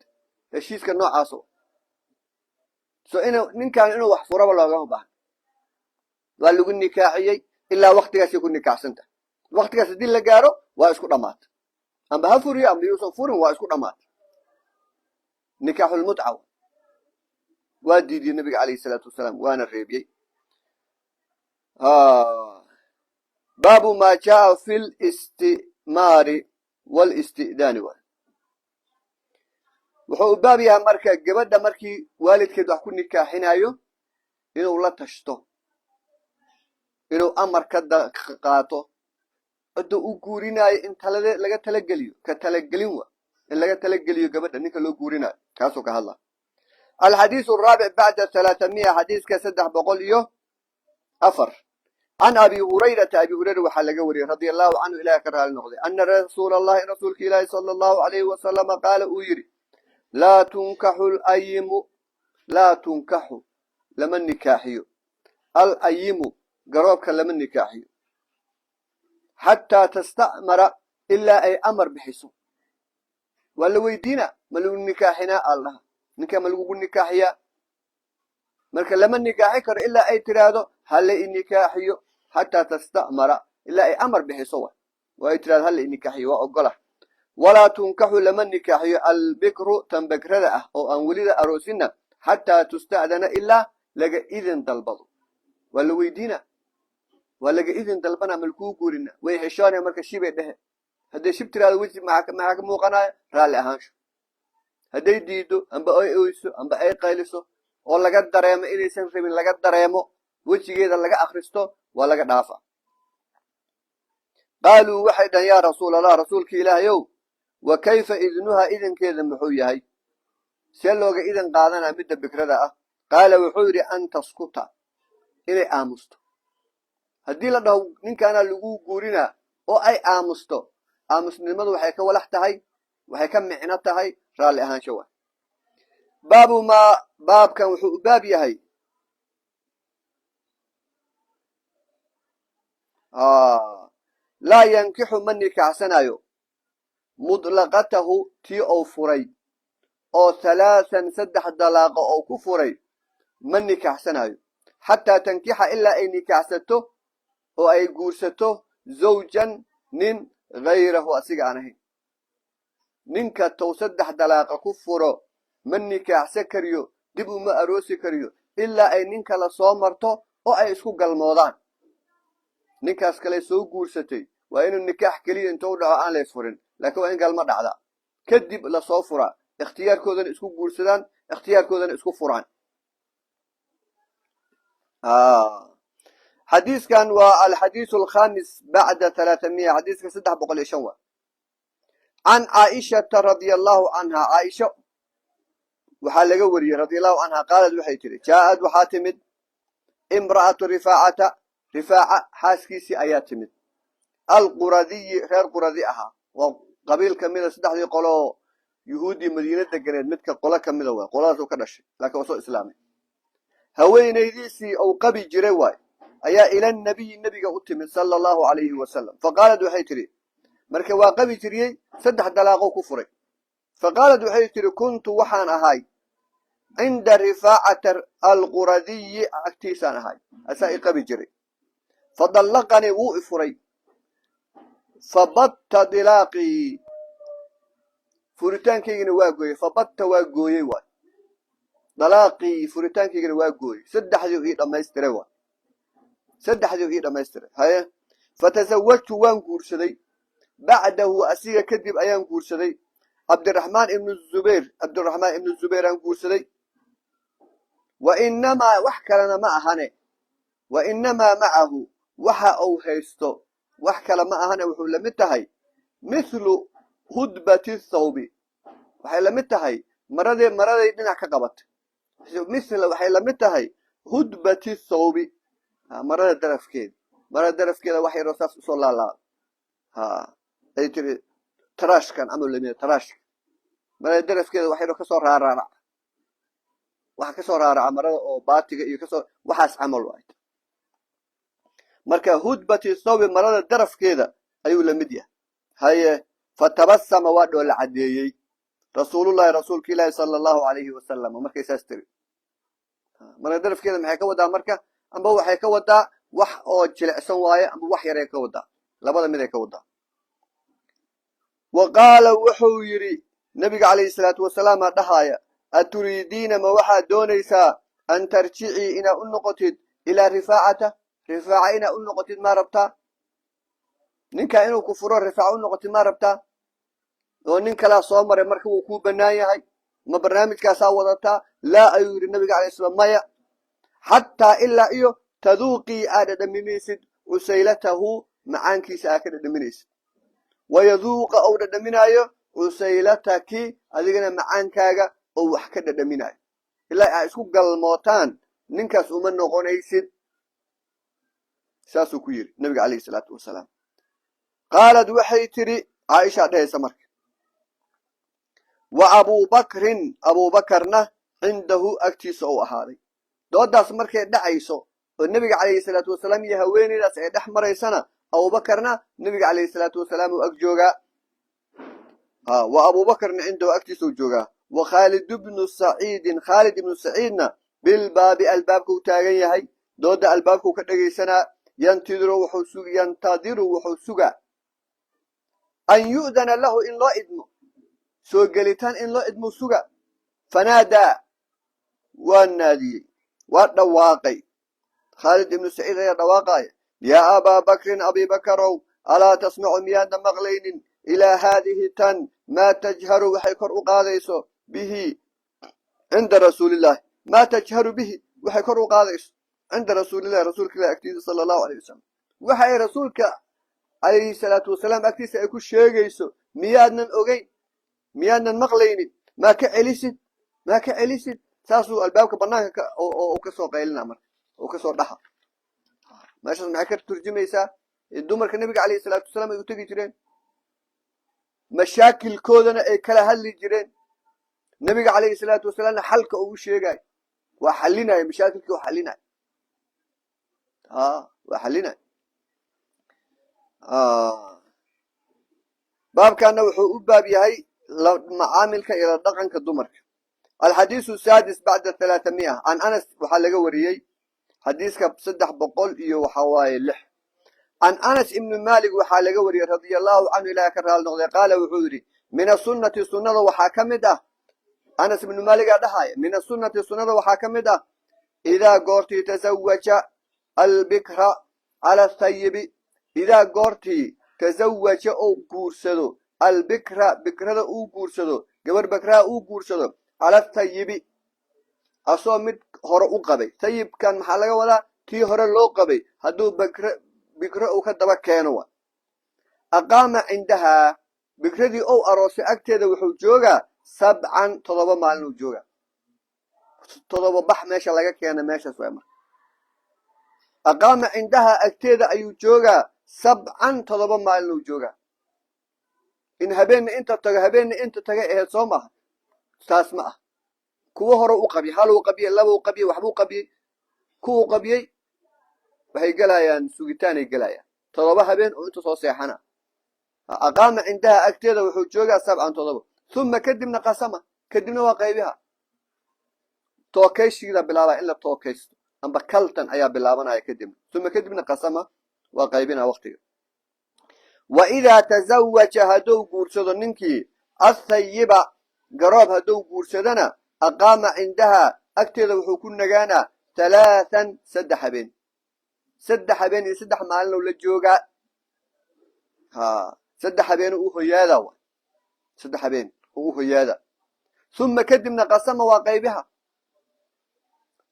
S2: heshiiska noocaaso. So in ninkan inuu wax furaba loogama baahno. Waa lagu nikaaxiyey, ilaa waktigaasay ku nikaaxsantah. Waktigaas haddii la gaaro waa isku dhammaata, amba ha furiyo amba yuusan furin, waa isku dhammaata. Nikaaxulmutca waa diidiyey nabiga calayhi salaatu wasalaam, waana reebiyey. Baabu ma jaa fi listimaari walisti'daani. Wuxuu u baab yahay marka gabadha markii waalidkeed wax ku nikaaxinayo inuu la tashto, inuu amar ka qaato cidda u guurinayo, in talade laga talageliyo, ka talagelin wa in laga talageliyo gabadha ninka loo guurinayo. Kaasuu ka hadla. Alxadiisu araabic bacda 300, xadiiska 304, can Abi Hurayrata, Abi Hurayra waxaa laga wariyey, radia allahu canhu, Ilahi ka raali noqday, ana rasuula allahi, rasuulka Ilaahi, sala allahu alayhi wasalama, qaala, uu yidhi: laa tunkaxu layimu, laa tunkaxu, lama nikaaxiyo, alayimu, garoobka lama nikaaxiyo, xataa tasta'mara, ilaa ay amar bixiso. Waa la weydiina: ma lagu nikaaxinaa? Allaha ninkaa ma lagugu nikaaxiyaa? Marka lama nikaaxi karo ilaa ay tiraahdo hala i nikaaxiyo. Xataa tasta'mara, ilaa ay amar bixiso wa oo ay tirahdo hala i nikaaxiyo, waa ogola. Walaa tunkaxu, lama nikaaxiyo, albikru, tan bekrada ah oo aan welida aroosinna, xataa tusta'dana, ilaa laga idin dalbado. Waa la weydiina, waa laga idin dalbana: ma lakuu guurina? Way xishoonaya marka, shibay dhehe. Hadday shib tiraahdo, weji maxaa ka muuqanaya? Raalli ahaansho. Hadday diido, amba ay oyso, amba ay qayliso, oo laga dareemo inaysan rabin, laga dareemo wejigeeda laga akristo, waa laga dhaafa. Qaaluu, waxay dhahan: yaa rasuul Allah, rasuulka Ilaahayow, wa kayfa idnuha, idinkeeda muxuu yahay? See looga idin qaadanaa midda bikrada ah? Qaala, wuxuu yidhi: an taskuta, inay aamusto. Haddii la dhaho ninkaanaa lagu guurinaa oo ay aamusto, aamusnimadu waxay ka walax tahay, waxay ka micno tahay raalli ahaansho wa. Baabu maa, baabkan wuxuu u baab yahay laa yankixu, ma nikaaxsanayo, mudlaqatahu, tii ou furay oo halaathan, 3 dalaaqo oo ku furay, ma nikaaxsanayo, xataa tankixa, ilaa ay nikaaxsato oo ay guursato, zawjan, nin, hayrahu, asiga aan ahayn. Ninka tow 3 dalaaqa ku furo ma nikaaxsan kariyo, dib uma aroosi kariyo, ilaa ay nin kale soo marto oo ay isku galmoodaan. Ninkaas kale soo guursatay waa inuu nikaax keliya intuu dhaco aan la isfurin, laakiin waa in galmo dhacda kadib lasoo furaa, ikhtiyaarkoodana isku guursadaan, ikhtiyaarkoodana isku furaan. Xadiiskan waa alxadiisu alkhamis bacda 300, xadiiska 305 wa. Can Caaishata radia allahu canha, Caaisha waxaa laga wariyey, radia allahu canha, qaalad, waxay tihi: jaaءad, waxaa timid, imra'atu Rifaacata, Rifaaca xaaskiisii ayaa timid, alquradiyi, reer Quradi ahaa. Waa qabiil ka mida saddexdii qoloo Yuhuuddii Madiine deganeed, midka qolo ka mida waay. Qoladaasuu ka dhashay, laakiin waa soo islaamay. Haweenaydiisii uu qabi jiray waay ayaa ila nabiyi, nebiga u timid, sala Allahu calayhi wasalam. Faqaalad, waxay tidhi, marka waa qabi jiriyey, saddex dalaaqo ku furay. Faqaalad, waxay tidhi: kuntu, waxaan ahay, cinda Rifaacata alquradiyi, agtiisaan ahay, asaa i qabi jiray. Fadallaqanii, wuu i furay. Fabatta dilaaqii, furitaankaygina waa gooyey. Fabatta, waa gooyey waay. Dalaaqii, furitaankaygina waa gooyey. Saddexdii ii dhammaystiray waay, saddexdii ii dhammaystiray. Haye, fatasawajtu, waan guursaday. Bacdahu, asiga kadib ayaan guursaday. Cabdiraxmaan ibnu Zubayr, Cabdiraxmaan ibnu Zubayr aan guursaday. Wa inamaa, wax kalena ma ahane, wa inamaa macahu, waxa uu haysto wax kale ma ahane, wuxuu la mid tahay mithlu hudbati thawbi, waxay la mid tahay maradii, maraday dhinac ka qabatay. Mithla, waxay la mid tahay hudbati thawbi, marada darafkeeda, marada darafkeeda wax yaroo saas usoo laalaado. Ha, ay tiri taraashkan camal lamid, taraashka marada darafkeeda wax yaroo kasoo raaraarac, waxa kasoo raaraca marada oo baatiga iyo kasoo waxaas camal waay. Marka hudbati thawbi, marada darafkeeda ayuu la mid yahay. Haye, fatabasama, waa dhoola caddeeyey, rasuulullahi, rasuulka Ilaahi, sala Allahu alayhi wasalam. Markay saas tiri, marada darafkeeda maxay ka wadaa? Marka amba waxay ka wadaa wax oo jilicsan waaye, amba wax yaray ka wadaa, labada mid ay ka wadaa. Wa qaala, wuxuu yidhi nabiga calayhi salaatu wasalaam a dhahaaya: aturiidiina, ma waxaad doonaysaa, an tarjicii, inaad u noqotid, ilaa Rifaacata, Rifaaca inaad u noqotid maa rabtaa? Ninkaa inuu ku furo, Rifaaca u noqotid maa rabtaa? Oo nin kalaa soo maray, marka wuu kuu bannaan yahay, ma barnaamijkaasaa wadataa? Laa, ayuu yidhi nabiga alay slam, maya. Xataa, ilaa iyo, taduuqii, aad dhadhaminaysid, cusaylatahu, macaankiisa aad ka dhadhaminaysid, wayaduuqa, ou dhadhaminaayo, cusaylataki, adigana macaankaaga oo wax ka dhadhaminaayo. Ilaa aa isku galmootaan ninkaas uma noqonaysid, saasuu ku yidhi nabiga calayhi salaatu wasalaam. Qaalad, waxay tidhi, Caaishaa dhehaysa marka, wa Abubakrin, Abuubakarna, cindahu, agtiisa uu ahaaday. Doodaas markay dhacayso oo nebiga calayhi salaatu wasalaam iyo haweeneydaas ay dhex maraysana, Abuubakarna nebiga calayhi salaatu wasalaam uu ag joogaa. Wa Abuubakarna cindahu, agtiisa uu joogaa. Wa Khaalid bnu Saciidin, Khaalid ibnu Saciidna, bilbaabi, albaabka u taagan yahay, dooda albaabkuu ka dhegaysanaa. Yantadiru, wuxuu yantadiru, wuxuu sugaa, an yu'dana lahu, in loo idmo soo gelitaan, in loo idmo suga. Fanaadaa, waa naadiyey, waa dhawaaqay. Khaalid ibnu Saciid ayaa dhawaaqaya: yaa Abaa Bakrin, Abibakarow, alaa tasmacu, miyaadna maqlaynin, ilaa haadihi, tan, maa tajharu, waxay kor u qaadayso, bihi cinda rasuulillahi, maa tajharu bihi, waxay kor u qaadayso, cinda rasuulillahi, rasuulka Illahi agtiisa, sala Allahu alayh wasalam. Waxa ay rasuulka calayhi salaatu wasalaam agtiisa ay ku sheegayso miyaadnan ogeyn? Miyaadnan maqlaynin? Maa ka celisid? Maa ka celisid? Saasuu albaabka banaanka oo kasoo qaylina, marka oo kasoo dhaxa. Meeshaas maxay ka turjumaysaa? Dumarka nabiga calayhi salaatu wasalaam ay u tegi jireen, mashaakilkoodana ay kala hadli jireen, nabiga calayhi salaatu wasalaamna xalka uu u sheegayo, waa xalinaya mashaakilkii, waa xalinaya, waa xalinaya. Baabkana wuxuu u baab yahay macaamilka iyo la dhaqanka dumarka. Alxadiisu saadis bacda 300, can Anas, waxaa laga wariyey xadiiska 300 iyo waxa waaye lix. Can Anas ibni Malik waxaa laga wariyey, radia Allahu canhu, Ilaah ka raali noqday, qaala, wuxuu yidhi: min asunnati, sunnada waxaa ka mid ah. Anas ibnu Maligaa dhahaya: min asunnati, sunnada waxaa ka mid ah, idaa goortii tazawaja albikra cala athayibi, idaa goortii tazawaja ou guursado, albikra, bikrada uu guursado, gabar bakraa uu guursado, cala athayibi, asoo mid hore u qabay. Thayibkan maxaa laga wadaa? Tii hore loo qabay hadduu bakr bikro uu ka daba keeno wa aqaama cindahaa, bikradii ou aroosay agteeda wuxuu joogaa, sabcan, 7 maalin uu joogaa. 7 bax meesha laga keena meeshaas waay. Marka Aqaama cindaha, agteeda ayuu joogaa, 7, 7 maalinuu joogaa. In habeenna inta tago, habeenna inta tagay ahayd, soo maaha? Taas ma ah. Kuwo hore u qabiyey, haluu qabiyey, labuu qabiyey, waxbuu qabiyey, kuwuu qabiyey waxay gelayaan sugitaanay gelayaan 7 habeen oo inta soo seexana. Aqaama cindaha, agteeda wuxuu joogaa, 7, 7. Uma, kadibna, qasama, kadibna waa qaybiha. Tookayshigida bilaabaa, in la tookaysto amba kaltan ayaa bilaabanaya kadibna. Uma, kadibna, qasama, waa qaybina waqtiga. Wa idaa tazawaja, hadduu guursado ninkii, athayiba, garoob hadduu guursadona, aqaama cindaha, agteeda wuxuu ku nagaanaa, 3, 3 habeen, 3 habeen iyo 3 maalin la joogaa. Ha, 3 habeen u hoyaada wa, 3 habeen oo u hoyaada. Uma, kadibna, qasama, waa qaybiha.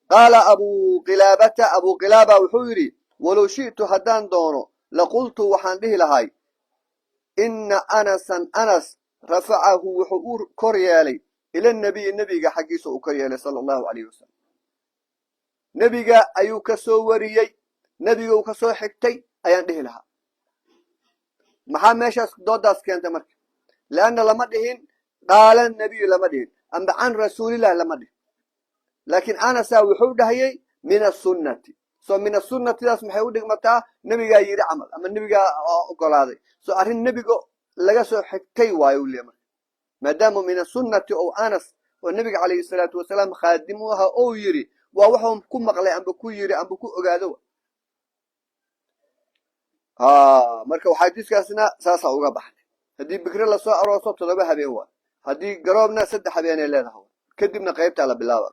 S2: Qaala Abuu Qilaabata, Abuu Qilaaba wuxuu yidhi: walow shi'tu, haddaan doono, laqultu, waxaan dhihi lahay, ina Anasan, Anas, rafacahu, wuxuu u kor yeelay, ila nabiyi, nebiga xaggiisa uu kor yeelay, sala Allahu alayhi wasalam. Nebiga ayuu ka soo wariyey, nebiga uu ka soo xigtay ayaan dhihi lahaa. Maxaa meeshaas doodaas keentay marka? Leanna lama dhihin qaala nabiyu, lama dhihin amba can rasuulillah lama dhihin, laakiin Anasa wuxuu dhahayay min asunnati. So min asunnatidaas maxay u dhigmataa? Nebigaa yidhi camal ama nebigaa ogolaaday. So arrin nebiga laga soo xigtay waayo u leeya. Marka maadaama min asunnati oo Anas oo nebiga calayhi salaatu wasalaam khaadim u ahaa ou yidhi, waa wuxuu ku maqlay amba ku yidhi amba ku ogaado. Ha, marka xadiiskaasna saasaa uga baxnay. Haddii bikre lasoo arooso, 7 habeen waa, haddii garoobna 3 habeenay leedahay, kadibna qaybtaa la bilaaba.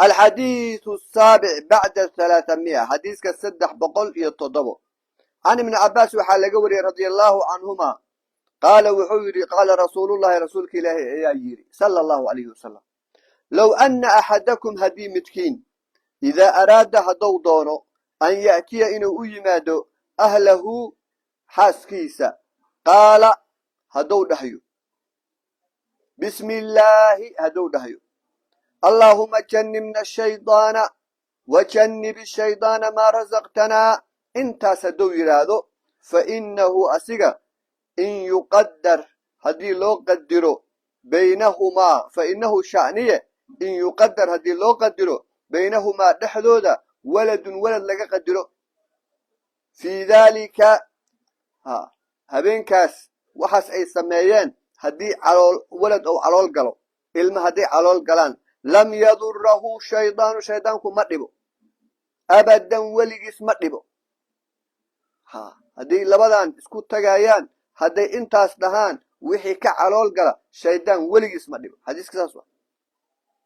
S2: Alxadiidu asaabic bacda 300, xadiiska 307. Can Ibni Cabaas waxaa laga wariyey, radia Allahu canhuma, qaala wuxuu yidhi: qaala rasuulullahi, rasuulka Ilaahi ayaa yidhi, sala Allahu alayhi wasalam: low ana axadakum, haddii midkiin, idaa araada, hadduu doono, an ya'tiya, inuu u yimaado, ahlahu, xaaskiisa, qaala, hadduu dhahayo, bismi illaahi, hadduu dhahayo, allaahuma jannibna ashaydaana wajannib ashaydaana maa rasaqtanaa, intaas hadduu yidhaahdo, fa innahu, asiga, in yuqadar, haddii loo qadiro, baynahumaa, fa innahu, sha'niye, in yuqadar, haddii loo qadiro, baynahumaa, dhexdooda, waladun, walad laga qadiro, fii daalika, ha habeenkaas waxaas ay sameeyeen, haddii calool walad ou calool galo, ilma hadday calool galaan, lam yadurahu shaydaanu, shaydaanku ma dhibo, abadan, weligiis ma dhibo. Ha, haddii labadan isku tagayaan, hadday intaas dhahaan, wixii ka calool gala shaydaan weligiis ma dhibo. Xadiiska saas wa.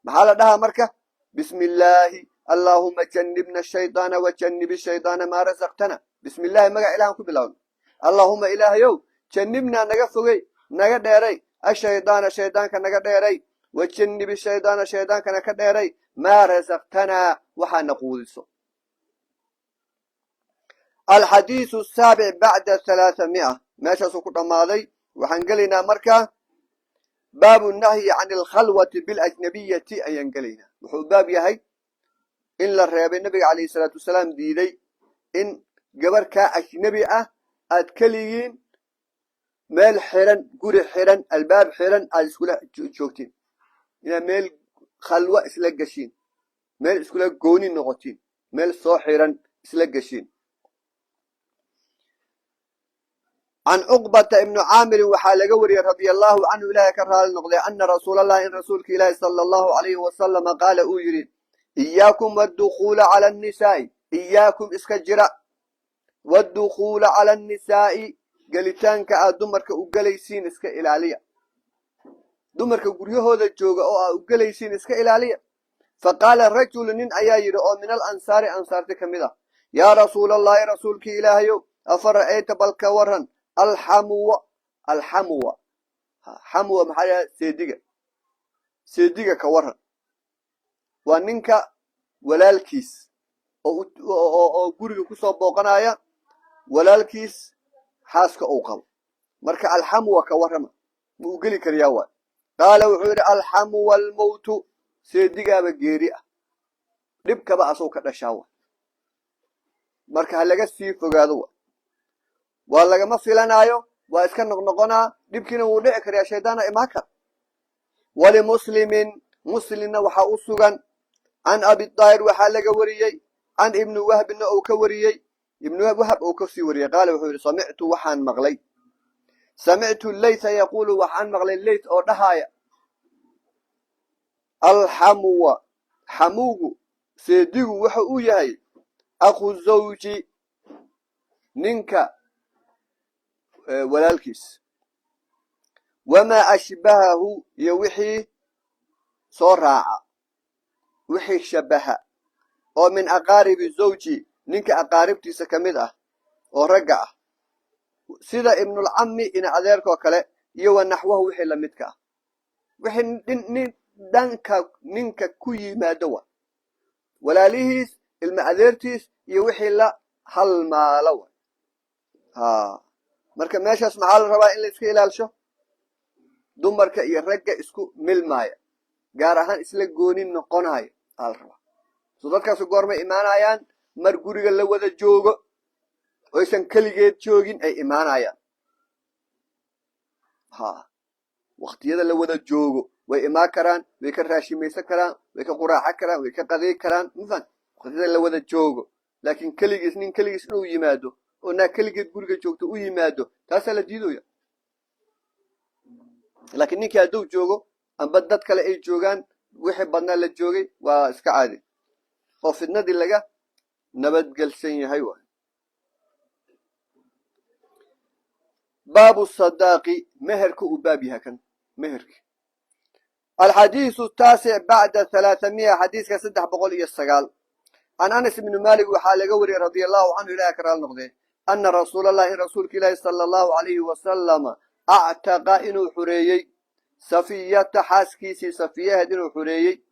S2: Maxaa la dhahaa marka? Bismi illaahi, allaahuma jannibna shaydaana wajannib shaydaana maa rasaqtana. Bismi illaahi, magac Ilahan ku bilowna. Allaahuma, Ilaahayow, jannibnaa, naga fogey, naga dheeray, ashaydaana, shaydaanka naga dheeray, wajannib shaydaana, shaydaankana ka dheeray, maa rasaqtanaa, waxaana quudiso. Alxadiisu asaabic bacda 300, meeshaasuu ku dhammaaday. Waxaan gelaynaa marka baabu nahyi can alkhalwati biljnabiyati ayaan gelaynaa. Wuxuu baab yahay in la reebay, nabiga calayhi salaatu wasalaam diiday in gabar kaa ajnebi ah aad keligiin meel xiran, guri xiran, albaab xiran aad iskula joogtiin, inaad meel khalwa isla geshiin, meel iskula gooni noqotiin, meel soo xiran isla geshiin. Can Cuqbata Ibnu Caamirin waxaa laga wariyey, radia Allahu canhu, Ilahay ka raali noqday, ana rasuulallahi, in rasuulka Ilaahi, sala Allahu alayhi wasalama, qaala, uu yidhi: iyaakum waddukhuula cala annisaa'i, iyaakum, iska jira, waddukhuula cala annisaa'i, gelitaanka aad dumarka u gelaysiin iska ilaaliya, dumarka guryahooda jooga oo aad u gelaysiin iska ilaaliya. Fa qaala rajulu, nin ayaa yidhi oo min alansaari, ansaarti ka mid ah: yaa rasuulallahi, rasuulkii Ilaahayow, afa ra'ayta, bal ka waran, alxamuwa? Alxamuwa, xamuwa maxaa yaha? Seediga, seediga ka waran. Waa ninka walaalkiis oo guriga kusoo booqanaya, walaalkiis xaaska uu qabo. Marka alxamuwa ka warrama, ma uu geli karayaa? Waay. Qaala wuxuu yidhi: alxamuwa almowtu, seedigaaba geeri ah, dhibkaba asoo ka dhashaa waay. Marka ha laga sii fogaado, waa lagama filanaayo, waa iska noqnoqonaa, dhibkiina wuu dhici karayaa, shaydaana imaan kara. Walimuslimin, Muslimna waxaa u sugan, can Abidaahir waxaa laga wariyey, can Ibni Wahbina uu ka wariyey, Ibnu Wahab uu kasii wariyey, qaala wuxuu yidhi: samictu, waxaan maqlay, samictu Leytha yaquulu, waxaan maqlay Leyth oo dhahaaya: alxamuwa, xamugu, seedigu waxa uu yahay akhu zawji, ninka walaalkiis, wamaa ashbahahu, iyo wixii soo raaca, wixii shabaha oo min aqaaribi zawji, ninka aqaaribtiisa ka mid ah oo ragga ah, sida ibnulcammi, ina adeerkoo kale, iyo wa naxwahu, wixii lamidka ah, wixii nin dhanka ninka ku yimaado, wa walaalihiis, ilma adeertiis iyo wixii la halmaalo wa. Ha, marka meeshaas maxaa la rabaa? In la iska ilaalsho dumarka iyo ragga isku milmaaya, gaar ahaan isla gooni noqonaayo aa la rabaa. So dadkaasu goormay imaanayaan? Mar guriga la wada joogo oysan keligeed joogin ay imaanayaan. Ha, waktiyada la wada joogo way imaan karaan, way ka raashimaysan karaan, way ka quraacan karaan, way ka qaday karaan, mafan waktiyada la wada joogo. Laakiin keligiis, nin keligiis inuu yimaado oo naag keligeed guriga joogto u yimaado, taasaa la diidaya. Laakiin ninkii hadduu joogo amba dad kale ay joogaan, wixii badnaa la joogay, waa iska caadi oo fitnadii laga nabadgelsan yahay. Waay baabu sadaaqi, meherka uu baab yahay kan meherki. Alxadiisu taasic bacda 300, xadiiska 309, can Anas ibni Malik waxaa laga wariyey, radia allahu canhu, ilahi ka raal noqdee, ana rasuulallahi, in rasuulka ilaahi sala allahu alayhi wasalama actaqa, inuu xureeyey, Safiyata, xaaskiisii Safiyaheed inuu xureeyey,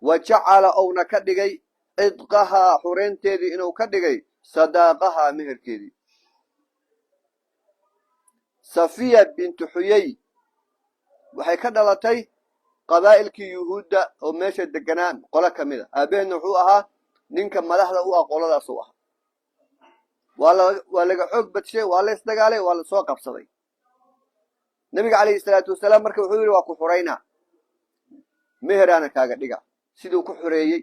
S2: wa jacala, ouna ka dhigay, cidqahaa, xureynteedii inuu ka dhigay, sadaaqahaa, meherkeedii. Safiya bintu Xuyey waxay ka dhalatay qabaa'ilkii Yuhuudda oo meesha deganaan qolo ka mid a. Aabaheedna wuxuu ahaa ninka madaxda u ah qoladaas u ahaa. Waa laga xoog badshay, waa la isdagaalay, waa la soo qabsaday. Nabiga calayhi salaatu wasalaam marka wuxuu yidhi: waa ku xuraynaa, meheraana kaaga dhiga. Siduu ku xoreeyey,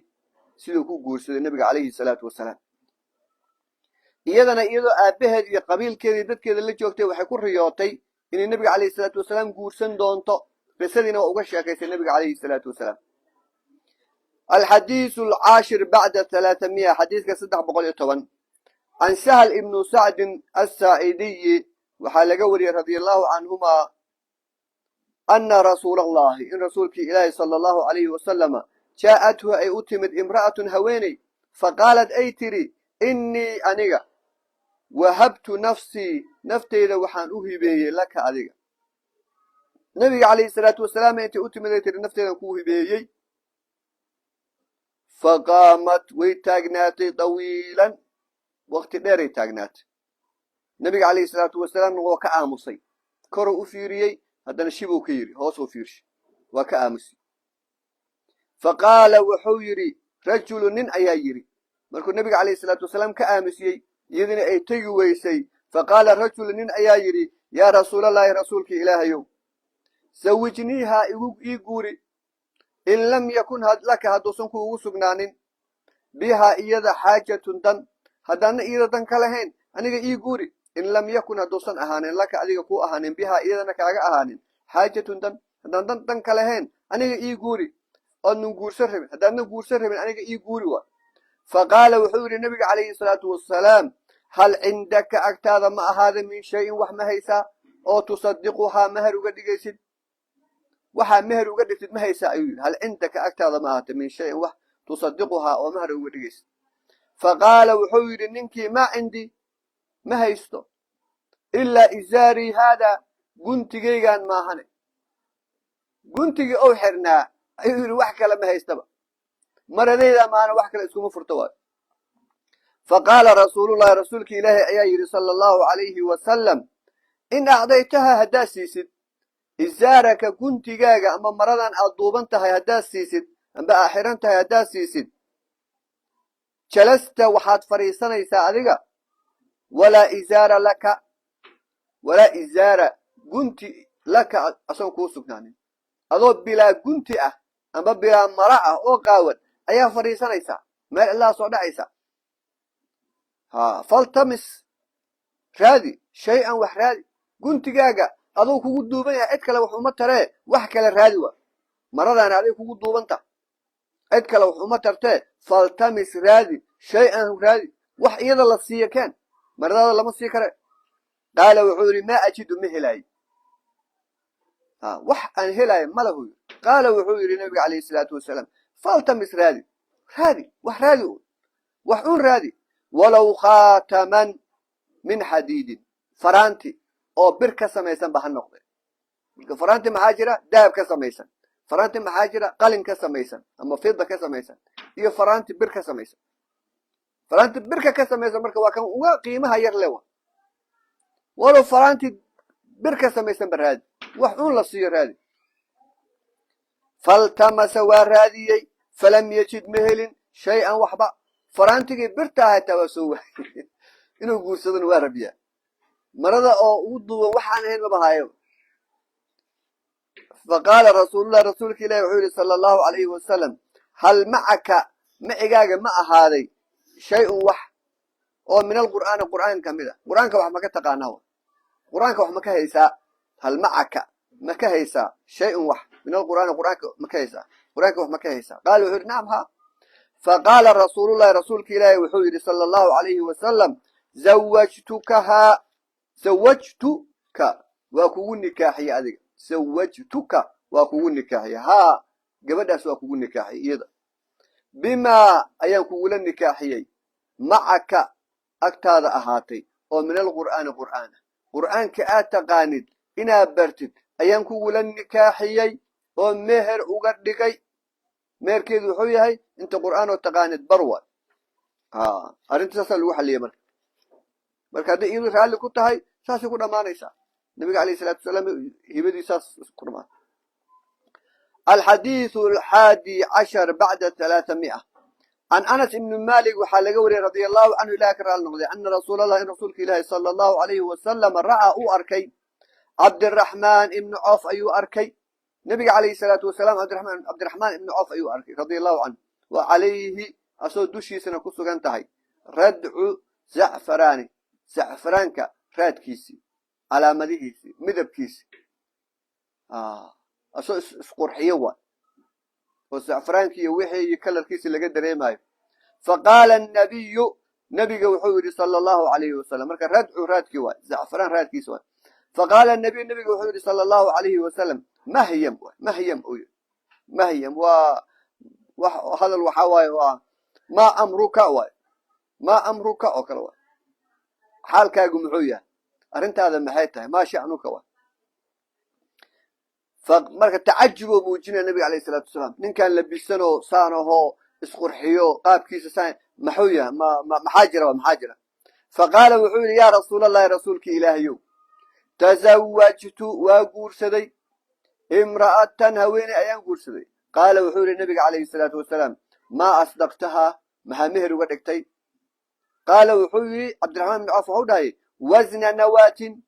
S2: siduu ku guursaday nabiga calayhi salaatu wasalaam. Iyadana, iyadoo aabbaheed iyo qabiilkeeda iyo dadkeeda la joogtay, waxay ku riyootay inay nabiga calayhi salaatu wasalaam guursan doonto. Qisadiina waa uga sheekaysay nabiga calayhi salaatu wasalaam. Alxadiisu alcaashir bacda 300, xadiiska 310, can Sahl ibnu Sacdin assaacidiyi waxaa laga wariyey, radia allahu canhumaa, ana rasuula allahi, in rasuulkii ilaahi sala allahu alayhi wasalama, jaa'athu, ay u timid, imra'atun, haweeney, faqaalad, ay tidhi: innii, aniga, wahabtu nafsii, nafteyda waxaan u hibeeyey, laka, adiga. Nabiga calayhi salaatu wasalaam intay u timid ay tihi: nafteydan kuu hibeeyey. Faqaamat, way taagnaatay, tawiilan, wakti dheeray taagnaatay. Nabiga calayhi salaatu wasalaamna waa ka aamusay, koruu u fiiriyey, haddana shibuu ka yidhi, hoosuu fiirshay, waa ka aamusay. Fa qaala, wuxuu yidhi, rajulu, nin ayaa yidhi, markuu nabiga calayhi salaatu wasalaam ka aamusiyey, iyadina ay tegi weysay, fa qaala rajulu, nin ayaa yidhi: yaa rasuulallaahi, rasuulkii Ilaahayow, zawijniihaa, igu ii guuri, in lam yakun laka, hadduusan kuugu sugnaanin, bihaa, iyada, xaajatun, dan. Haddaadna iyada dan ka lahayn, aniga ii guuri. In lam yakun, hadduusan ahaanin, laka, adiga kuu ahaanin, bihaa, iyadana kaaga ahaanin, xaajatun, dan. Haddaan dan ka lahayn, aniga ii guuri. Oodnan guursan rabin, haddaadna guursan rabin, aniga ii guuri. Waa fa qaala, wuxuu yidhi nabiga calayhi salaatu wasalaam: hal cindaka, agtaada ma ahaada, min shayin, wax ma haysaa oo tusadiquhaa, meher uga dhigaysid? Waxaa meher uga dhigtid ma haysaa, ayuu yidhi. Hal cindaka, agtaada ma ahaata, min shayin, wax, tusadiquhaa, oo meher uga dhigaysid? Fa qaala, wuxuu yidhi ninkii: maa cindii, ma haysto, ilaa izaarii haadaa, guntigaygaan maahane. Guntigii ou xirnaa ayuu yidhi, wax kale ma haystaba, maradaydaa maahane, wax kale iskuma furto waayo. Fa qaala rasuulullahi, rasuulki Ilaahi ayaa yidhi sala allahu calayhi wasalam: in acdaytaha, haddaad siisid, izaaraka, guntigaaga ama maradan aad duuban tahay haddaad siisid, amba aad xiran tahay haddaad siisid, Jalasta, waxaad fadhiisanaysaa adiga, walaa izaara laka, walaa izaara, gunti, laka, asoon kuu sugnaanin, adoo bilaa gunti ah amba bilaa mara ah oo qaawan ayaa fadhiisanaysaa, meel ilaa soo dhacaysa. Ha, faltamis, raadi, shay-an, wax raadi. Guntigaaga aduu kugu duuban yahay, cid kale wax uma taree, wax kale raadi. Wa maradaana aday kugu duubanta, cid kale wax uma tartee. Faltamis, raadi, shay-an, raadi, wax iyada la siiyo keen, maradaada lama sii kare. Qaala, wuxuu yidhi: maa ajidu, ma helaayo. Ha, wax aan helaayo malahu. Qaala, wuxuu yidhi nabiga calayhi salaatu wasalaam: faltamis, raadi, raadi, wax raadi un, wax un raadi, walow khaataman min xadiidin, faraanti oo bir ka samaysan ba ha noqde. Marka faraanti maxaa jira dahab ka samaysan, faraanti maxaa jira qalin ka samaysan ama fida ka samaysan, iyo faraanti bir ka samaysan. Faraanti birka ka samaysan marka waa kan uga qiimaha yar lewa. Walow faraanti bir ka samaysan ba raadi, wax un la siiyo raadi. Faltamasa, waa raadiyey, falam yajid, ma helin, shay-an, waxba. Faraantigii birta hataa waa soo waayey. Inuu guursadona waa rabiyaa, marada oo ugu duuban waxaan ahayn maba hayo. Faqaala rasuululah, rasuulka ilahi wuxuu yihi sala allahu alayhi wasalam: hal macaka, macigaaga ma ahaaday, shay-un, wax oo min alqur'aani, qur'aan ka mid a? Qur'aanka wax ma ka taqaanaa? Qur'aanka wax ma ka haysaa? Hal macaka, ma ka haysaa, shay-un, wax, min alqur'aani, qur'aanka ma ka haysaa? Qur'aanka wax ma ka haysaa? Qaala, wuxuu yidhi: nacam, ha. Faqaala rasuulullahi, rasuulka ilaahi wuxuu yidhi sala allahu alayhi wasalam: zawajtukahaa, zawajtuka, waa kugu nikaaxiye adiga, zawajtuka, waa kugu nikaaxiye, haa, gabadhaas waa kugu nikaaxiyey iyada, bimaa ayaan kugula nikaaxiyey, macaka, agtaada ahaatay, oo min alqur'aani, qur'aana, qur'aanka aad taqaanid inaad bartid ayaan kugula nikaaxiyey oo meher uga dhigay. Meherkeedu wuxuu yahay inta qur'aan oo taqaanid bar waay. Arrinta saasaa lagu xalliyay. Marka hadday iyadu raalli ku tahay, saasay ku dhammaanaysaa. Nabiga alayh salatu wasalaam hibadii saas ku dhamaatay. Alxadiidu alxaadi cashar bacda 300. Can Anas ibni Malik waxaa laga wariyey, radia allahu canhu, ilahi ka raali noqday, ana rasuul allah, in rasuulka ilaahi sala allahu alayhi wasalam, ra'aa, uu arkay, Cabdiraxmaan ibni Coof ayuu arkay. Nabiga calayhi salaatu wasalaam Cabdiraxmaan ibni Coof ayuu arkay, radia allahu canhu, wa calayhi, asoo dushiisana ku sugan tahay, radcu zacfaraani, zacfaraanka raadkiisii, calaamadihiisii, midabkiisi, asoo isqurxiyo waay, oo zacfaraanki iyo wixii iyo kalarkiisi laga dareemayo. Faqaala annabiyu, nabiga wuxuu yidhi sala allahu alayhi wasalam. Marka radcu raadkii waay, zacfaraan raadkiisi waay. Faqaala nabiyu, nabiga wuxuu yidhi sala allahu alayhi wasalam: mahyam, mahyam uu yidhi. Mahyam waa wax hadal, waxaa waaye waa maa amruka waay, maa amruka oo kale waay, xaalkaagu muxuu yahay, arrintaada maxay tahay, maa sha'nuka waay. Marka tacajuboo muujinaya nabiga alayh salatu wasalaam, ninkan labisanoo saan ahoo isqurxiyo, qaabkiisa saan maxuu yahay? Ma maxaa jira? Maxaa jira? Faqaala, wuxuu yidhi: yaa rasuulallahi, rasuulka ilaahayow, tazawajtu, waa guursaday, imra'atan, haweeney ayaan guursaday. Qaala, wuxuu yidhi nabiga calayhi salaatu wasalaam: maa asdaqtahaa, maxaa meher uga dhigtay? Qaala, wuxuu yidhi Cabdiraxmaan bin Cawf, wuxuu dhahay: wasna nawaatin,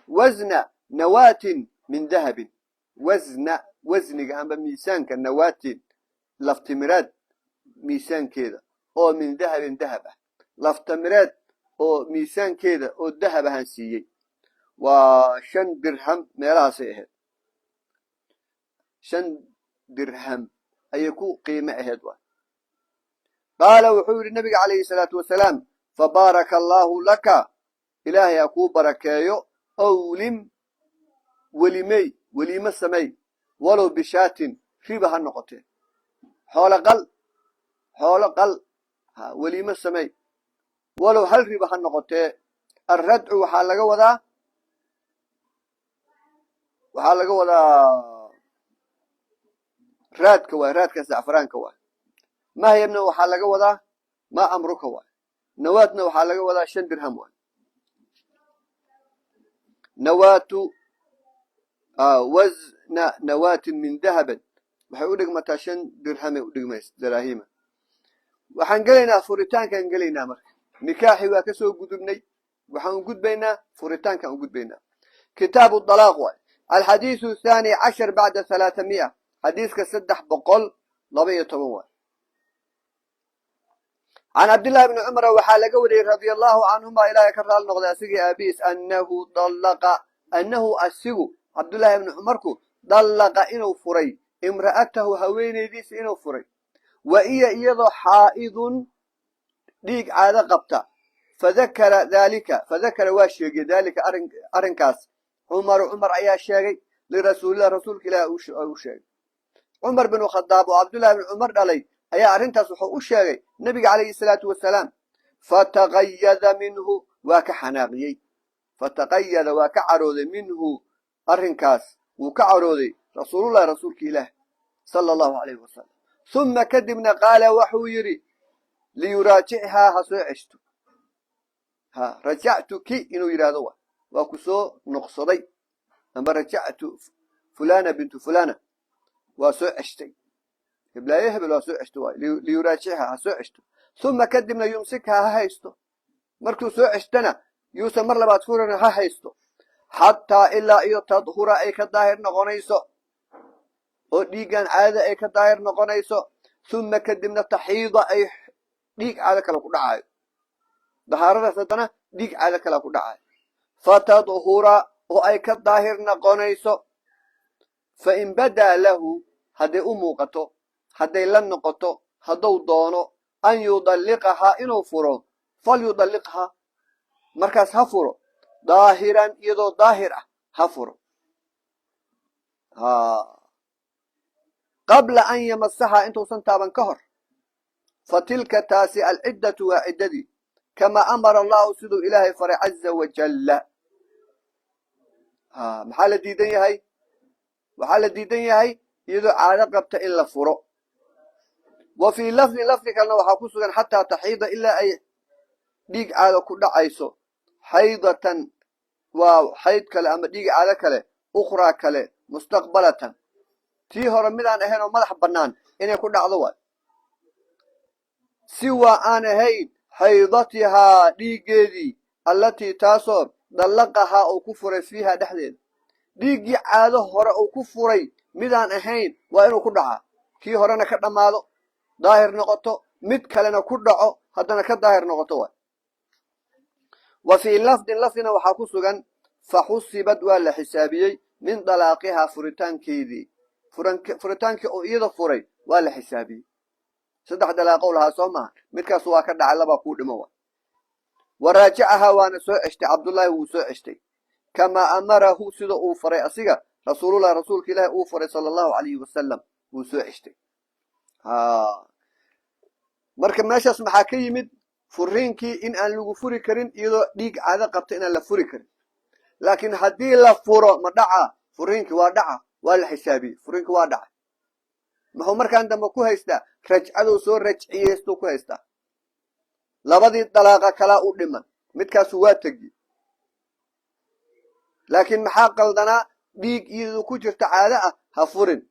S2: wasna nawaatin min dahabin, wasna, wasniga amba miisaanka, nawaatin, laftimireed miisaankeeda oo, min dahabin, dahab ah, laftamireed oo miisaankeeda oo dahab ahaan siiyey. Waa 5 dirham meelahaasay ahayd, 5 dirham ayay ku qiime ahayd waay. Qaala, wuxuu yidhi nabiga calayhi salaatu wasalaam: fabaaraka allaahu laka, ilaahay ha kuu barakeeyo, awlim, welimey, weliimo samey, walow bishaatin, riba ha noqotee, xoolo qal, xoolo qal, ha weliimo samey, walow hal riba ha noqotee. Alradcu waxaa laga wadaa raadka waay, raadka zacfaraanka waay. Mahyabna waxaa laga wadaa maa amruka waay. Nawaadna waxaa laga wadaa 5 dirham waay. Nawaatu, wasna nawaatin min dahaban, waxay u dhigmataa 5 dirhamay u dhigmaysa, daraahima. Waxaan gelaynaa furitaankaan gelaynaa. Marka nikaaxii waa kasoo gudubnay, waxaan u gudbaynaa furitaankaan u gudbaynaa. Kitaabu dalaaq waay. Alxadiisu athaani cashar bacda 300, xadiiska 312 waay. Can Cabdillahi bni Cumara waxaa laga wariyey, radia allahu canhuma, ilaahay ka raali noqday asigii aabiis, annahu dallaqa, annahu asigu Cabdullaahi bni Cumarku dallaqa inuu furay imra'atahu haweenaydiisa inuu furay, wa iya iyadoo xaa'idun dhiig caado qabta. Fadakara daalika, fadakara waa sheegay, daalika arrinkaas, Cumaru Cumar ayaa sheegay, lirasuulillah rasuulka ilaah u sheegay. Cumar binu Khadaab oo Cabdullahi bni Cumar dhalay ayaa arrintaas wuxuu u sheegay nabiga calayhi salaatu wasalaam. Fataqayada minhu, waa ka xanaaqiyey. Fataqayada, waa ka carooday, minhu arrinkaas wuu ka carooday, rasuulullahi rasuulka ilaah sala allahu calayhi wasalam. Uma kadibna qaala waxuu yidhi: liyuraajichaa, ha soo ceshto. Ha rajactuki inuu yidhahdo, wa waa ku soo noqsaday, amba rajactu fulana bintu fulana, waa soo ceshtay heblaayo hebel, waa soo ceshto waay. Liyuraajichaa, ha soo ceshto. Uma kadibna yumsikhaa, ha haysto. Markuu soo ceshtana yuusan mar labaad furin, ha haysto xataa ilaa iyo tadhura ay ka daahir noqonayso, oo dhiiggan caadada ay ka daahir noqonayso. Uma kadibna taxiida, ay dhiig caado kale ku dhacayo. Dahaaradaas haddana dhiig caado kale ku dhacayo. Fatadhura, oo ay ka daahir noqonayso. Fa in badaa lahu, hadday u muuqato, hadday la noqoto, hadduu doono an yudalliqahaa inuu furo, falyudalliqhaa, markaas ha furo, daahiran, iyadoo daahir ah ha furo, qabla an yamasahaa, intuusan taaban ka hor. Fa tilka taasi alciddatu, waa ciddadii, kamaa amara allahu, siduu ilaahay faray, caza wajalla. Maxaa la diidan yahay? Waxaa la diidan yahay iyadoo caado qabta in la furo. Wa fii lafdin, lafdi kalena waxaa ku sugan, xataa taxiida, ilaa ay dhiig caado ku dhacayso, xaydatan, waa xayd kale ama dhiig caado kale, ukhraa kale, mustaqbalatan, tii hore midaan ahayn oo madax bannaan inay ku dhacdo waay, si waa aan ahayn xaydatihaa, dhiiggeedii, allatii taasoo dallaqahaa uu ku furay, fiiha dhexdeeda. Dhiiggii caado hore uu ku furay midaan ahayn waa inuu ku dhacaa, kii horena ka dhammaado, daahir noqoto, mid kalena ku dhaco, haddana ka daahir noqoto waay. Wa fii lafdin, lafdina waxaa ku sugan, fa xusibad, waa la xisaabiyey, min dalaaqihaa, furitaankeedii, furitaankii oo iyada furay waa la xisaabiyey. Saddex dalaaqow lahaa, soo maaha? Midkaas waa ka dhacay, labaa kuu dhimo wa. Wa raajacahaa, waana soo ceshtay Cabdullaahi, wuu soo ceshtay, kamaa amarahu, sida uu faray asiga, rasuulullah, rasuulka ilaahi uu faray, sala allahu calayhi wasalam, wuu soo ceshtay. Marka meeshaas maxaa ka yimid? Furiinkii in aan lagu furi karin iyadoo dhiig caado qabta, inaan la furi karin. Laakiin haddii la furo, ma dhaca furiinkii? Waa dhaca, waa la xisaabiyey, furiinkii waa dhacay. Muxuu markaan dambe ku haystaa? Rajcaduu soo rajciyeystuu ku haystaa. Labadii dalaaqa kalaa u dhiman, midkaasu waa tegi. Laakiin maxaa qaldanaa? Dhiig iyadoo ku jirta caado ah ha furin,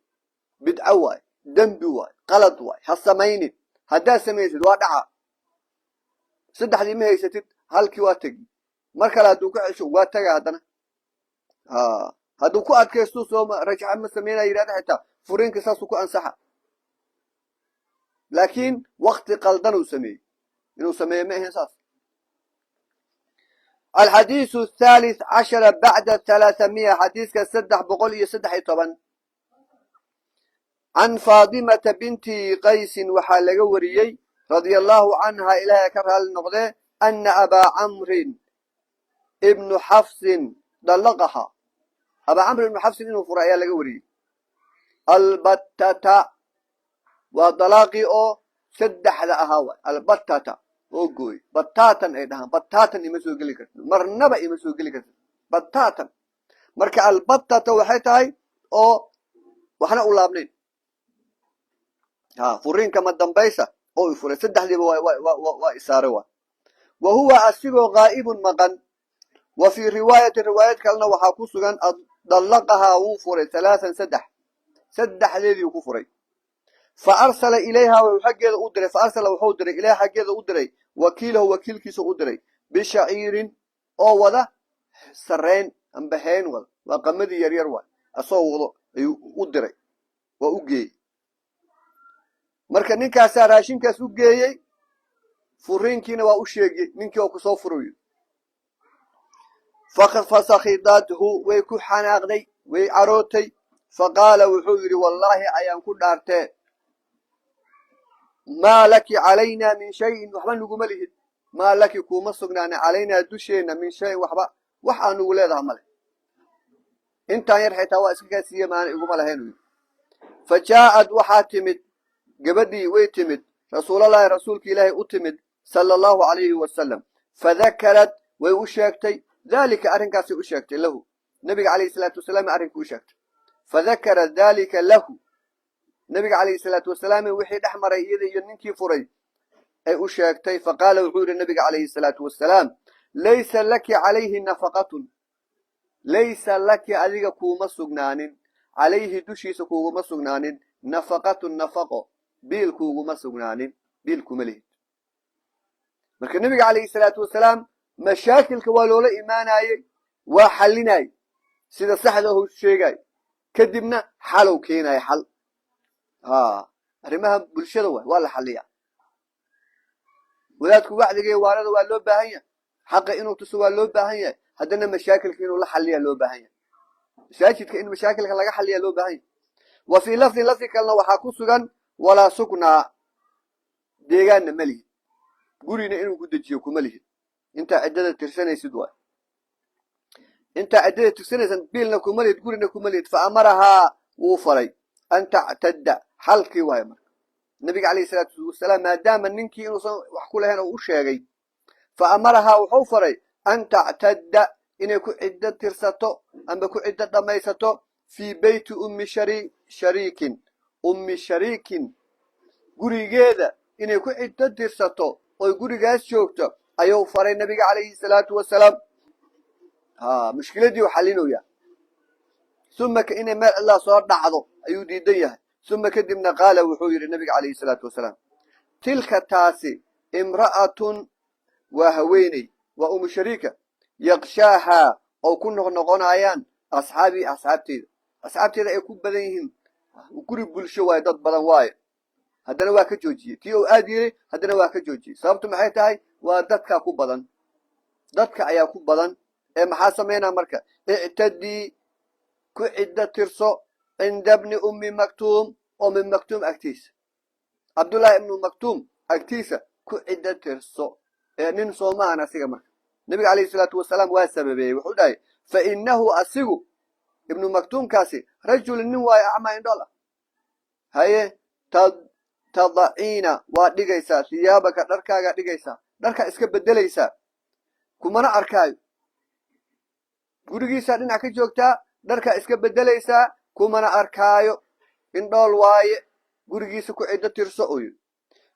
S2: bidco waay, dembi waay, qalad waay, ha samaynin. Haddaad samaysid waa dhaca. Saddexdii ma haysatid, halkii waa tegi. Mar kale hadduu ku cesho waa taga haddana. Hadduu ku adkaysto, soo rajca ma sameynaya yidhahda, xitaa furiinka saasuu ku ansaxa. Laakiin wakti qaldan uu sameeyey, inuu sameeye ma ahayn saas. Alxadiisu athalith cashara bacda 300, xadiiska 313. Can Faatimata binti Qaysin waxaa laga wariyey, radia allahu canha, ilaahay ka raali noqdee, ana Abaa Camrin ibnu Xafsin dallaqaha, Abaa Camr ibnu Xafsin inuu furay ayaa laga wariyey. Albattata, waa dalaaqii oo saddexda ahaa waay. Albattata oo gooy, batatan ay dhahaan, batatan ima soo geli kartid, marnaba ima soo geli kartid batatan. Marka albattata waxay tahay oo waxna u laabnayn. Ha furiinka ma dambaysa oo i furay, saddexdiiba waa isaare waay. Wa huwa asigoo qaa'ibun maqan. Wa fii riwaayatin, riwaayad kalena waxaa ku sugan, dallaqahaa, wuu furay, halaathan, saddex, saddexdeedii ku furay. Fa arsala ilayha, wuxuu xaggeeda u diray. Fa arsala, wuxuu diray, ilayha, xaggeeda u diray, wakiilahu, wakiilkiisa u diray, bishaciirin, oo wada sareen amba heen wada, waa qamadii yaryar waay, asoo wado ayuu u diray, waa u geeyey. Marka ninkaasaa raashinkaas u geeyey, furiinkiina waa u sheegay ninkii oo kusoo furayo. Fasakhidathu, way ku xanaaqday, way carootay. Faqaala, wuxuu yidhi: "Wallaahi ayaan ku dhaartee, maa laki calaynaa min shayin, waxba nuguma lihid. Maa laki, kuuma sugnaana, calaynaa, dusheenna, min shayin, waxba, wax aan nugu leedaha male. Intaan yar xitaa waa iska kaa siiye, maana iguma lahayn," uu yidhi. Fa jaa'ad, waxaa timid gabadhii, way timid rasuulallaahi, rasuulka Ilaahay u timid, sala Allahu calayhi wasalam. Fadakarad, way u sheegtay, daalika, arrinkaasay u sheegtay, lahu, nabiga calayhi salaatu wasalaam arrinkii u sheegtay. Fadakara daalika lahu, nabiga calayhi salaatu wasalaam wixii dhex maray iyada iyo ninkii furay ay u sheegtay. Faqaala, wuxuu yidhi nabiga calayhi salaatu wasalaam: "Laysa laki calayhi nafaqatun, laysa laki, adiga kuuma sugnaanin, calayhi, dushiisa kuuguma sugnaanin, nafaqatun, nafaqo, biil kuuguma sugnaanin, biil kuma lihid." Marka nabiga calayhi salaatu wasalaam mashaakilka waa loola imaanayey, waa xalinayey, sida saxda ahu sheegay, kadibna xalow keenaya xal. Ha, arrimaha bulshada waay, waa la xaliyaa. Wadaadku wacdiga iyo waarada waa loo baahan yahay, xaqa inuu tuso waa loo baahan yahay, haddana mashaakilka inuu la xaliyaa loo baahan yahay. Masaajidka in mashaakilka laga xaliyaa loo baahan yahay. Wa fii lafdin, lafdi kalena waxaa ku sugan: walaa suknaa, deegaanna ma lihid, gurina inuu ku dejiyo kuma lihid intaa ciddada tirsanaysid waay. Intaa ciddada tirsanaysan biilna kuma lihid, gurina kuma lihid. Fa amarahaa, wuu faray, an tactadda, xalkii waayo. Marka nabiga calayhi salaatu wasalaam, maadaama ninkii inuusan wax ku lahayn oo u sheegay, fa amarahaa, wuxuu faray, an tactadda, inay ku ciddo tirsato amba ku ciddo dhammaysato, fii beyti ummi shariikin, Ummi Shariikin gurigeeda inay ku ciddo tirsato oy gurigaas joogto ayuu faray nabiga calayhi salaatu wasalaam. Ha, mushkiladii u xalinaya, uma inay meel cidlaa soo dhacdo ayuu diidan yahay. Uma, kadibna, qaala, wuxuu yidhi nabiga calayhi salaatu wasalaam: "Tilka, taasi, imra'atun, waa haweeney, waa Umu Shariika, yaqshaahaa, oo ku noqnoqonayaan, asxaabii, asxaabteeda, asxaabteeda ay ku badan yihiin." Guri bulsho waayo, dad badan waayo. Haddana waa ka joojiyey tii uu aad yiri, haddana waa ka joojiyey. Sababtu maxay tahay? Waa dadkaa ku badan, dadka ayaa ku badan. Ee maxaa samaynaa marka? "Ictadii, ku ciddo tirso, cinda bni Ummi Maktuum, Ummi Maktuum agtiisa, Cabdullaahi Ibnu Maktuum agtiisa ku ciddo tirso." Ee nin soomahan asiga. Marka nabiga calayhi salaatu wasalaam waa sababeeyey, wuxuu dhahay: "Fa innahu, asigu, Ibnu Maktuumkaasi, rajul, nin waayo, acmaa, indhool ah." Haye, "Tadaciina, waa dhigaysaa, hiyaabaka, dharkaagaa dhigaysaa, dharkaa iska bedelaysaa, kumana arkaayo. Gurigiisaa dhinac ka joogtaa, dharkaa iska bedelaysaa, kumana arkaayo, indhool waaye. Gurigiisa ku ciddo tirso," uu yidhi.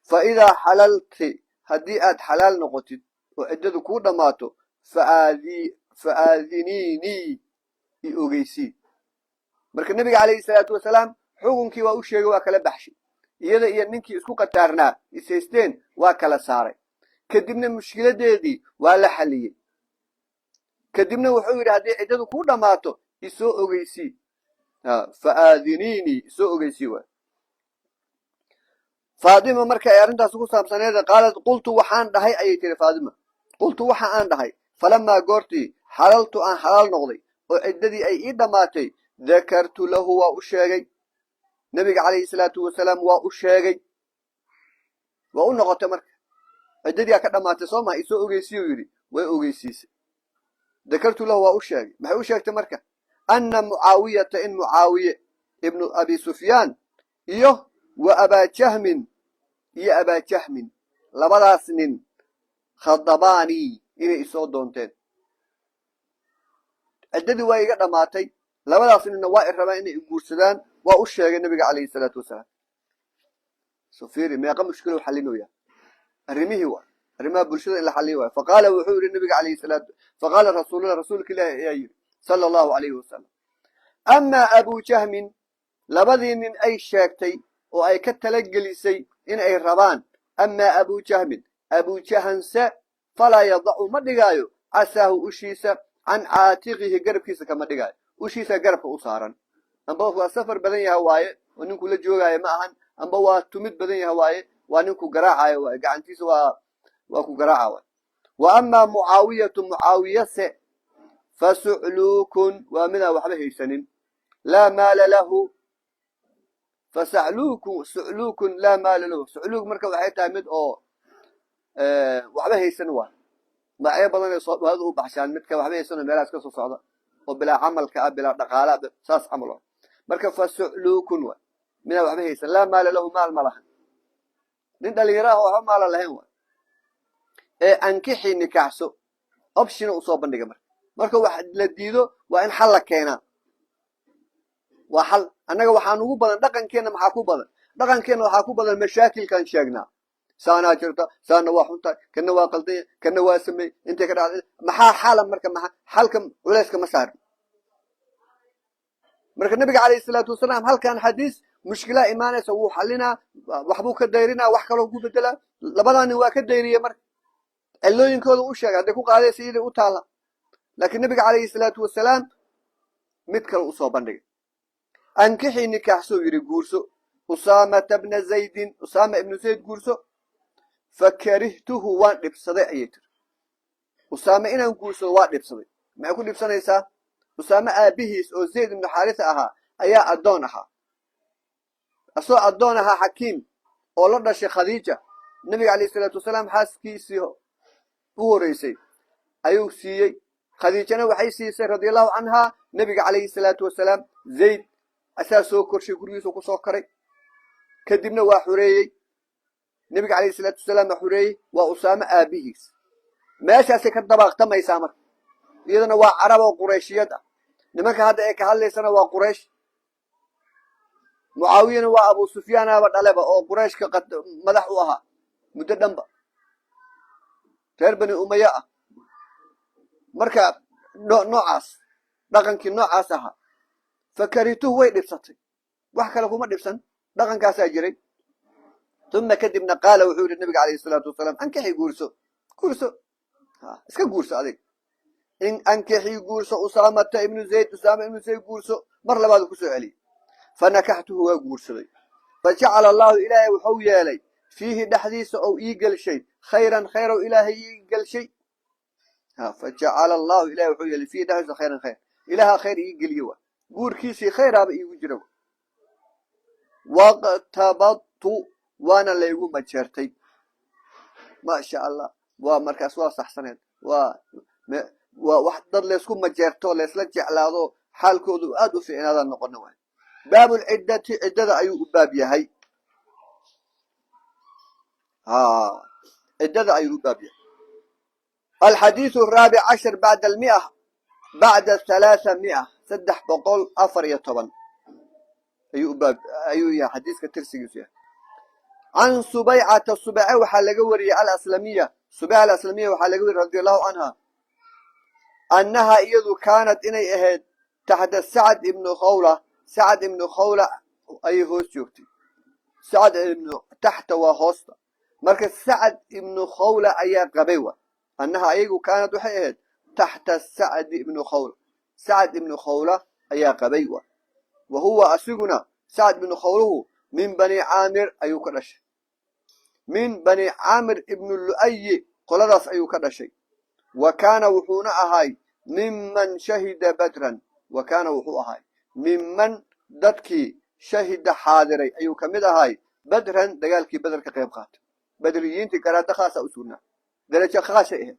S2: "Fa idaa xalalti, haddii aad xalaal noqotid oo ciddadu kuu dhammaato, fa aadiniinii, i ogeysii." Marka nabiga calayhi salaatu wasalaam xukunkii waa u sheegay, waa kala baxshay iyada iyo ninkii isku qataarnaa, ishaysteen, waa kala saaray. Kadibna mushkiladeedii waa la xaliyey. Kadibna wuxuu yidhi: "Haddii ciddadu kuu dhammaato, isoo ogeysii." Fa aadiniinii, isoo ogeysii waay. Faatima marka ay arrintaas ku saabsaneed, qaalad: "Qultu, waxaan dhahay," ayay tiri Faatima, "qultu, waxa aan dhahay, falamaa, goortii, xalaltu, aan xalaal noqday oo ciddadii ay ii dhammaatay, dakartu lahu, waa u sheegay nabiga calayhi salaatu wasalaam, waa u sheegay." Waa u noqotay marka ciddadii aa ka dhammaatay, soo maha? "Isoo ogeysiy," uu yidhi. Way ogeysiisay. Dakartu lahu, waa u sheegay. Maxay u sheegtay marka? Anna Mucaawiyata, in Mucaawiye ibnu Abi Sufyaan iyo wa Abaa Jahmin, iyo Abaa Jahmin, labadaas nin, khadabaanii, inay isoo doonteen. Ciddadii waa iga dhammaatay, labadaas ninna waa i rabaan inay guursadaan. Waa u sheegay nabiga calayhi salaatu wasalaam. So fiiri, meeqa mushkilo xalinooya. Arrimihii waay, arrimaha bulshada in la xaliyo waay. Faqaala, wuxuu yidhi nabiga calayhi salaatu, faqaala rasuulullah, rasuulka Ilaahi ayaa yidhi sala Allahu alayhi wasalam: "Amaa Abu Jahmin," labadii nin ay sheegtay. oo ay ka talagelisay in ay rabaan. Amaa Abujahmin, Abujahanse, falaa yadacu, ma dhigaayo, casaahu, ushiisa, can caatiqihi, garabkiisa kama dhigaayo. Ushiisa garabka u saaran, amba waa safar badan yaha waaye oo ninku la joogaayo ma ahan, amba waa tumid badan yaha waaye, waa ninku garaacayo waaye, gacantiisa waa ku garaaca waay. Wa amaa Mucaawiyatu, Mucaawiyase, fa sucluukun, waa midaan waxba haysanin, laa maala lahu. Fasacluukun, sucluukun laa maala lahu. Sucluuk marka waxay tahay mid oo waxba haysan waay. Magacyo badan ay soomaalidu u baxshaan midka waxba haysanoo meelahaas ka soo socda oo bilaa camalka ah, bilaa dhaqaala, saas camal ah. Marka fa sucluukun waay, midaan waxba haysan, laa maala lahu, maal ma lahan, nin dhalinyaro ah oo waxba maala lahayn waay. Ee ankixi, nikaaxso. Option usoo bandhiga. Marka wax la diido, waa in xal la keenaa, waa xal. Annaga waxaan ugu badan dhaqankeenna, maxaa ku badan dhaqankeenna? Waxaa ku badan mashaakilkaan sheegnaa: saanaa jirta, saana waa xuntahay, kana waa qaldanya, kana waa sameey, intay ka dhacday, maxaa xala? Marka maxaa xalka? Culayska ma saarin. Marka Nabiga calayhi salaatu wasalaam halkan xadiis mushkilaa imaanaysa wuu xalinaa, waxbuu ka dayrinaa, wax kaloo ku bedelaa. Labadaa nin waa ka dayriyey. Marka cilooyinkooda u sheegay, hadday ku qaadaysa iyada u taalla, laakiin Nabiga calayhi salaatu wasalaam mid kale usoo bandhigay. Ankixii, nikaaxsou yidhi, guurso, Usaamata bna Zaydin, Usaama ibnu Zayd guurso. Fakarihtuhu, waan dhibsaday, ayay tiri. Usaame inaan guursado waa dhibsaday. Maxay ku dhibsanaysaa? Usaame aabihiis oo Zayd ibnu Xaarisa ahaa ayaa addoon ahaa. Asoo addoon ahaa, Xakiim oo la dhashay Khadiija, Nabiga calayhi salaatu wasalaam xaaskiisii u horeysay, ayuu siiyey. Khadiijana waxay siisay, radia allahu canhaa, Nebiga calayhi salaatu wasalaam. Zayd asaa soo korshay, gurigiisu kusoo koray. Kadibna waa xoreeyey Nebiga calayhi salaatu wasalaam, waa xoreeyey. Waa Usaame aabihiis. Meeshaasay ka dabaaqtamaysaa. Marka iyadana waa Carab oo Qurayshiyad ah. Nimanka hadda ee ka hadlaysana waa Quraysh. Mucaawiyana waa Abu Sufyaanaba dhaleba oo Qurayshka madax u ahaa muddo dhanba, reer Bani Umaya ah. Marka noocaas, dhaqankii noocaas ahaa, fakarituhu, way dhibsatay. Wax kale kuma dhibsan, dhaqankaasaa jiray. Uma, kadibna, qaala, wuxuu yidhi Nabiga calayhi salaatu wasalaam: ankixi, guurso, guurso, iska guurso adig. In ankixii, guurso, Usaamata ibnu Zayd, Usaama ibnu Zayd guurso. Mar labaad kusoo celiyey. Fanakaxtuhu, waa guursaday. Fajacala Allahu, Ilaahay wuxuu yeelay, fiihi, dhexdiisa ou ii gelshay, khayran, khayrow Ilaahay ii gelshay. Fajacala Allahu, Ilahay wuxuu yeelay, fiihi, dhexdiisa, khayran, khayr. Ilaaha khayr ii geliye wa guurkiisii khayraaba iigu jira. Waqtabadtu, waana laygu majeertay. Maasha Allah, waa markaas waa saxsaneed. Waa wax dad laysku majeerto, laysla jeclaado, xaalkoodu aad u fiicnaadaan noqona waay. Baabulciddati, ciddada ayuu u baab yahay. Ha, ciddada ayuu u baab yahay. Alxadiiث الraabic cashar bacda almia, bacda 300, 314 ayuu ubaab ayuu yahay xadiiska tirsigiisu yahay. Can Subaycata, Subayce waxaa laga wariyey, Alaslamiya, Subayca Alaslamiya waxaa laga wariyey, radi allahu canha, annaha iyadu kaanat, inay ahayd, taxta Sacd ibnu Khawla, Sacd ibnu Khawla ayay hoos joogtay. Sacd ibnu, taxta waa hoosta. Marka Sacd ibnu Khawla ayaa qabay. Wa annaha ayagu kaanad, waxay ahayd, taxta Sacd ibnu Khawla, Sacd ibnu Khawla ayaa qabay. Wa huwa, asiguna, Sacd ibnu Khawluhu, min Bani Caamir ayuu ka dhashay, min Bani Caamir ibnu Lu'ayi, qoladaas ayuu ka dhashay. Wa kaana, wuxuuna ahay, miman shahida Badran. Wa kaana, wuxuu ahay, miman, dadkii, shahida, xaadiray ayuu ka mid ahay, Badran, dagaalkii Beder ka qayb qaatay. Badriyiintii garaado khaasa u sugnaa, darajo khaasay ahayd.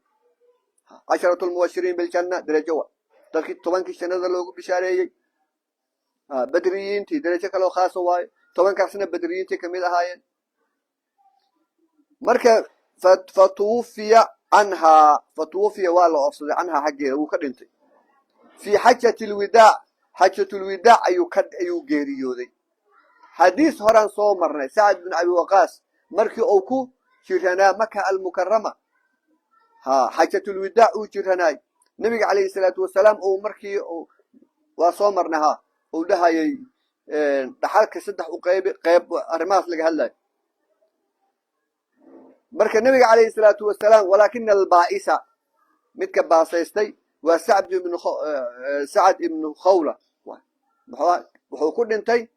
S2: Casharatu lmubashiriin biljanna, darajo wa dadkii 10kii jannada loogu bishaareeyey. Badriyiintii darajo kaloo khaasa waayo, 10kaasna badriyiintii kamid ahaayeen. Marka fatuwufiya canhaa, fatuwufiya, waa la oofsaday, canhaa, xaggeeda, wuu ka dhintay, fii xajati lwidaac, xajatulwidaac ayuu geeriyooday. Xadiis horaan soo marnay, Sacad bin Abi Waqaas markii uu ku jiranaa Maka Almukarama, ha, xajatulwidaac uu jiranaay, Nabiga calayhi salaatu wasalaam uu markii waa soo marnay, ha, uu dhahayay Dhaxalka saddex u qaybi, qayb arrimahaas laga hadlayo. Marka nebiga calayhi salaatu wasalaam, walaakina albaa'isa, midka baasaystay waa Sacd ibnu Sacad ibnu Khawla. Wuxuu ku dhintay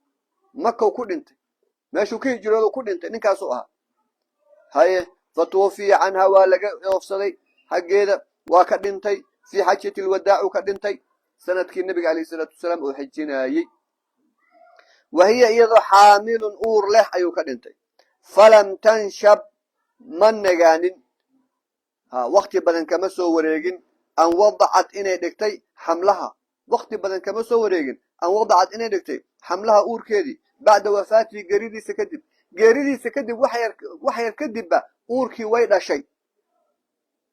S2: Makow ku dhintay, meeshuu ka hijroodo ku dhintay ninkaasuu ahaa. Haye, fatuwafiya canha, waa laga oofsaday xaggeeda, waa ka dhintay fii xajati lwadaac uu ka dhintay, sanadkii nebiga alayhi salaatu wasalaam uu xijinaayey. Wa hiya, iyadoo xaamilun, uur leh ayuu ka dhintay. Falam tanshab, ma nagaanin, wakti badan kama soo wareegin, an wadacat, inay dhigtay, xamlaha. Wakti badan kama soo wareegin, an wadacat, inay dhigtay, xamlaha, uurkeedii, bacda wafaatihi, geeridiisa kadib. Geeridiisa kadib wax yar kadibba uurkii way dhashay.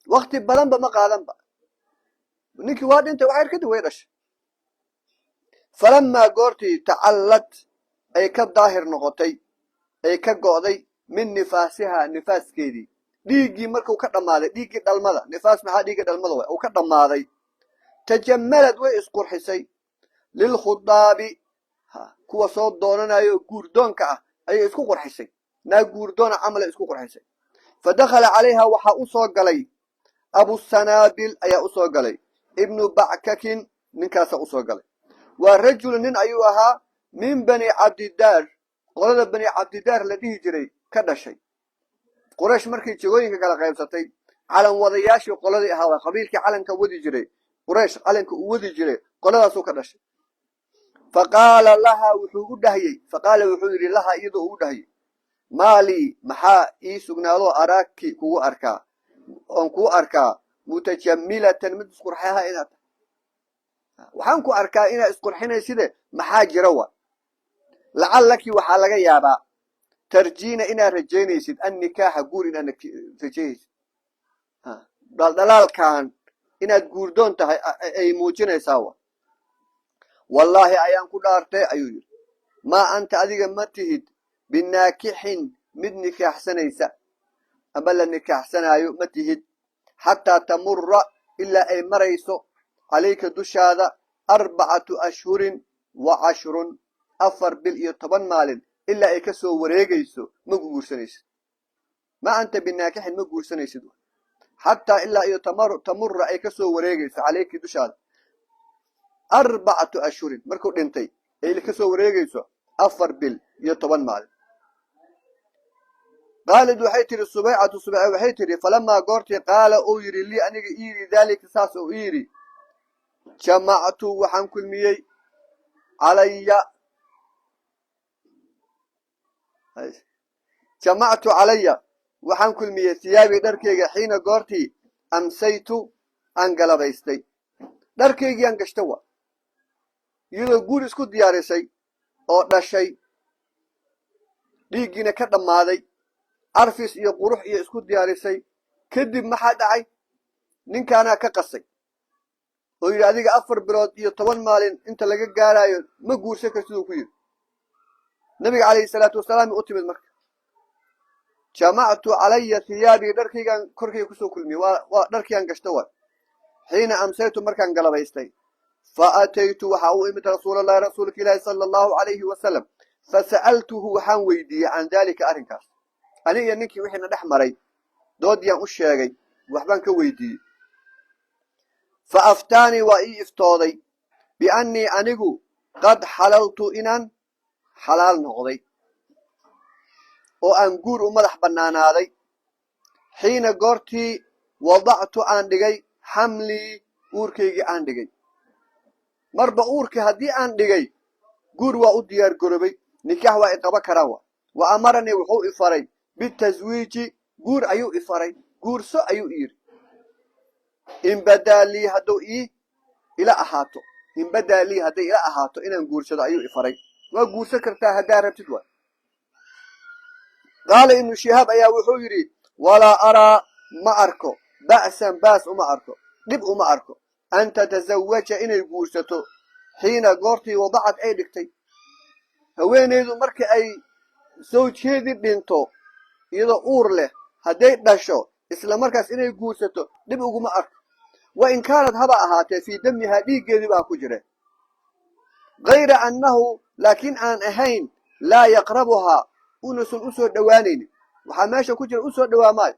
S2: Wakti badanba ma qaadanba, ninkii waa dhintay, wax yar kadib way dhashay. Falamaa, goortii, tacallad, ay ka daahir noqotay, ay ka go'day, min nifaasihaa, nifaaskeedii, dhiiggii markuu ka dhammaaday, dhiiggii dhalmada. Nifaas maxaa? Dhiiggii dhalmada way uu ka dhammaaday. Tajamalad, way isqurxisay, lilkhudaabi, kuwa soo doonanayo guurdoonka ah ayay isku qurxisay. Naa guurdoona camalay isku qurxisay. Fa dakhala calayha, waxaa u soo galay Abusanaabil ayaa u soo galay, Ibnu Backakin. Ninkaasaa usoo galay. Waa rajulu, nin ayuu ahaa, min Bani Cabdidaar, qolada Bani Cabdidaar la dhihi jiray ka dhashay. Quraysh markay jegooyinka kala qaybsatay, calan wadayaashii qoladii ahaa, qabiilkii calanka wadi jiray, Quraysh calanka uu wadi jiray, qoladaasuu ka dhashay. Fa qaala laha, wuxuu u dhahyey, faqaala, wuxuu yidhi, laha, iyadoo uu dhahyay: "Maalii, maxaa ii sugnaadoo araaki, kugu arkaa, oon kuu arkaa, mutajamilatan, mid isqurxaha inaad tahay? Waxaan ku arkaa inaad isqurxinayside, maxaa jira?" Wa lacallaki, waxaa laga yaabaa, tarjiina, inaad rajaynaysid, annikaaxa, guur inaad rajaynaysid. Dhaldhalaalkan inaad guurdoon tahay ay muujinaysaa. Wa wallaahi ayaan ku dhaartay, ayuu yidhi, maa anta, adiga ma tihid, binaakixin, mid nikaaxsanaysa ama la nikaaxsanaayo ma tihid, xataa tamura, ilaa ay marayso, calayka, dushaada, 4 ashhurin wa 10, 4 bil iyo 10 maalin ilaa ay ka soo wareegayso ma guursanaysid. Ma anta binaakixin, ma guursanaysid, xataa, ilaa iyo, tamura, ay ka soo wareegayso, calayki, dushaada, 4 ashhurin, markuu dhintay ay ka soo wareegayso 4 bil iyo 10 maalin. Qaalid, waxay tihi Subaycatu, Subayca waxay tihi: falamaa, goortii, qaala, uu yidhi, lii, aniga i yidhi, daalika, saas uu i yidhi, jamactu, waxaan kulmiyey, calaya, jamactu calaya, waxaan kulmiyey, thiyaabii, dharkayga, xiina, goortii, amsaytu, aan galabaystay, dharkaygii aan gashta. Wa iyadoo guur isku diyaarisay oo dhashay, dhiiggiina ka dhammaaday, arfis iyo qurux iyo isku diyaarisay. Kadib maxaa dhacay? Ninkaanaa ka qasay oo yidhi: "Adiga 4 bilood iyo 10 maalin inta laga gaaraayo ma guursan kartid," uu ku yidhi. Nabiga calayhi salaatu wasalaam u timid. Marka jamactu calaya thiyaabii, dharkaygaan korkayga kusoo kulmiyey, waa dharkiiaan gashta waay, xiina amsaytu, markaan galabaystay. Fa ataytu, waxaa u imid, rasuulallahi, rasuulka ilaahi, sala allahu calayhi wasalam. Fasa'altuhu, waxaan weydiiyey, can daalika, arrinkaas, ani iyo ninkii wixiina dhex maray, doodiyaan u sheegay, waxbaan ka weydiiyey. Fa aftaanii, waa ii iftooday, biannii, anigu, qad xalaltu, inaan xalaal noqday oo aan guur u madax bannaanaaday, xiina, goortii, wadactu, aan dhigay, xamlii, uurkaygii aan dhigay. Marba uurkii haddii aan dhigay, guur waa u diyaar garobay, nikaax waa i qaba karaan. Wa amaranii, wuxuu i faray, bitaswiiji, guur ayuu i faray, guurso ayuu i yidhi, in badaa lii, hadduu ii ila ahaato, in badaa lii, hadday ila ahaato inaan guursado ayuu i faray. Waa guursan kartaa haddaa rabtid waay. Qaala Ibnu Shihaab ayaa wuxuu yidhi: walaa araa, ma arko, ba'san, baas uma arko, dhib uma arko, an tatasawaja, inay guursato, xiina, goortii, wadacad, ay dhigtay. Haweenaydu marka ay sawjkeedii dhinto iyadoo uur leh, hadday dhasho isla markaas inay guursato dhib uguma arko, wa in kaanad, haba ahaatee, fii damihaa, dhiiggeedii baa ku jira, hayra annahu Laakiin aan ahayn laa yaqrabuhaa, unasan usoo dhowaanaynin. Waxaa meesha ku jira usoo dhowaa maayo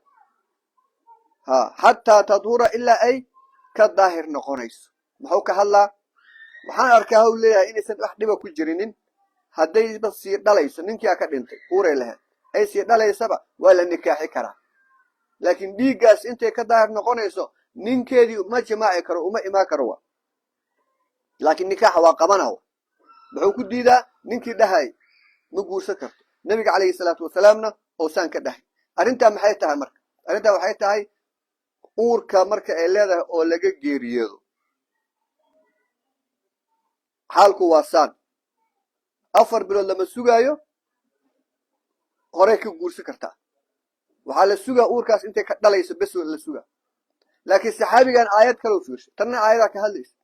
S2: ha xataa tadhura, ilaa ay ka daahir noqonayso. Muxuu ka hadlaa? Waxaan arkaa haw leeyahay inaysan wax dhiba ku jirinin. Haddayba sii dhalayso, ninkiia ka dhintay, uuray lahayd, ay sii dhalaysaba, waa la nikaaxi karaa. Laakiin dhiiggaas intay ka daahir noqonayso ninkeedii ma jimaaci karo, uma imaan karo wa. Laakiin nikaaxa waa qabana. Muxuu ku diidaa? Ninkii dhahay ma guursan karto, Nebiga calayhi salaatu wasalaamna oosaan ka dhahay. Arrintaa maxay tahay marka? Arrintaa waxay tahay uurka marka ay leedahay oo laga geeriyoodo, xaalku waa saan: 4 bilood lama sugaayo, horey ka guursan kartaa. Waxaa la sugaa uurkaas intay ka dhalayso bes la sugaa. Laakiin saxaabigan aayad kaloo fiirshay, tanna aayadaa ka hadlaysa,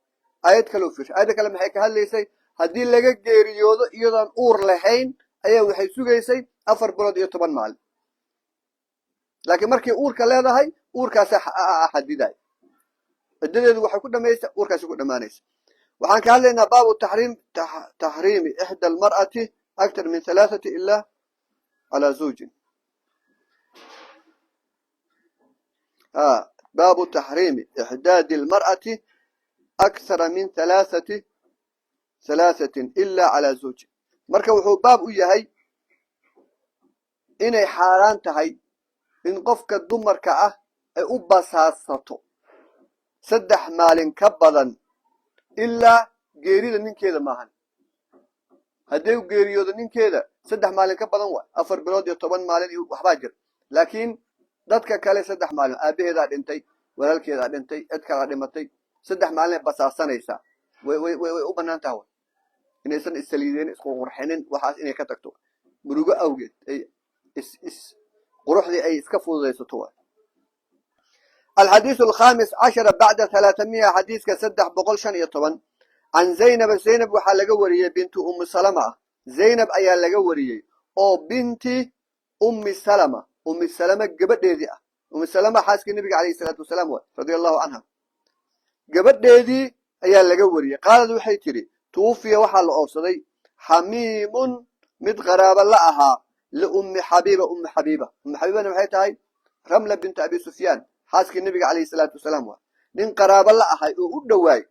S2: aayad kaloo fiirshay. Aayadda kale maxay ka hadlaysay? Haddii laga geeriyoodo iyadoon uur lahayn ayaa waxay sugaysay 4 bilood iyo 10 maalin. Laakiin markay uurka leedahay, uurkaasaa xadiday ciddadeedu, waxay ku dhamaysa uurkaasi ku dhamaanaysa. Waxaan ka hadlaynaa baabu taxriim taxriimi ixda almar'ati aktar min halaathati ilaa calaa zawjin. Baabu taxriimi ixdaadi almar'ati akthara min halaahatin ilaa calaa zawjin. Marka wuxuu baab u yahay inay xaaraan tahay in qofka dumarka ah ay u basaasato 3 maalin ka badan, ilaa geerida ninkeeda maahan. Hadday geeriyoodo ninkeeda, 3 maalin ka badan waay, 4 bilood iyo 10 maalin iyo waxbaa jira. Laakiin dadka kale 3 maalin, aabaheedaa dhintay, walaalkeedaa dhintay, cid kalaa dhimatay, 3 maalinay basaasanaysaa. Way way way u banaan taha inaysan issaliideen, isku qurxinin, waxaas inay ka tagto murugo awgeed, ay is is quruxdii ay iska fududaysato waay. Alxadiiث alkhamis cashara bacda halaaثamiya, xadiiska 315, can Zaynaba, Zaynab waxaa laga wariyey, bintu Ummi Salama ah. Zaynab ayaa laga wariyey oo binti Ummi Salama, Ummi Salama gabadheedii ah. Ummi Salama xaaskii Nabiga alayhi salaatu wasalaam waay, radia allahu canha. Gabadheedii ayaa laga wariyey. Qaalad waxay tidhi: tuwufiya, waxaa la oofsaday, xamiimun, mid qaraaba la ahaa, liummi Xabiiba. Ummi Xabiiba, Ummi Xabiibana maxay tahay? Ramla bintu Abi Sufyaan, xaaskii Nabiga calayhi salaatu wasalaam waay. Nin qaraabo la ahay oo u dhowaay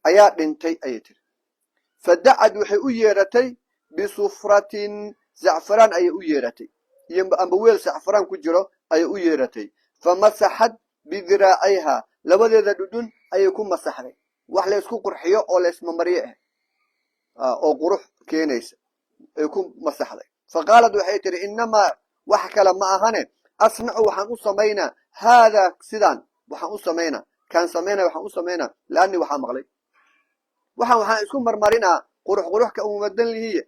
S2: ayaa dhintay, ayay tiri. Fadacad, waxay u yeeratay, bisufratin, zacfaraan ayay u yeeratay, iyo amba weel zacfaraan ku jiro ayay u yeeratay. Famasaxad bidiraacayha, labadeeda dhudhun ayay ku masaxday. Wax laysku qurxiyo oo laysmamariyo ah oo qurux keenaysa ay ku masaxday. Fa qaalad, waxay tihi: innamaa, wax kale ma ahane, asnacu, waxaan u samaynaa, haadaa, sidaan waxaan u samaynaa, kaan samaynaa waxaan u samaynaa, laanii waxaa maqlay, waxaan isku marmarinaa qurux quruxka umadan lihiye,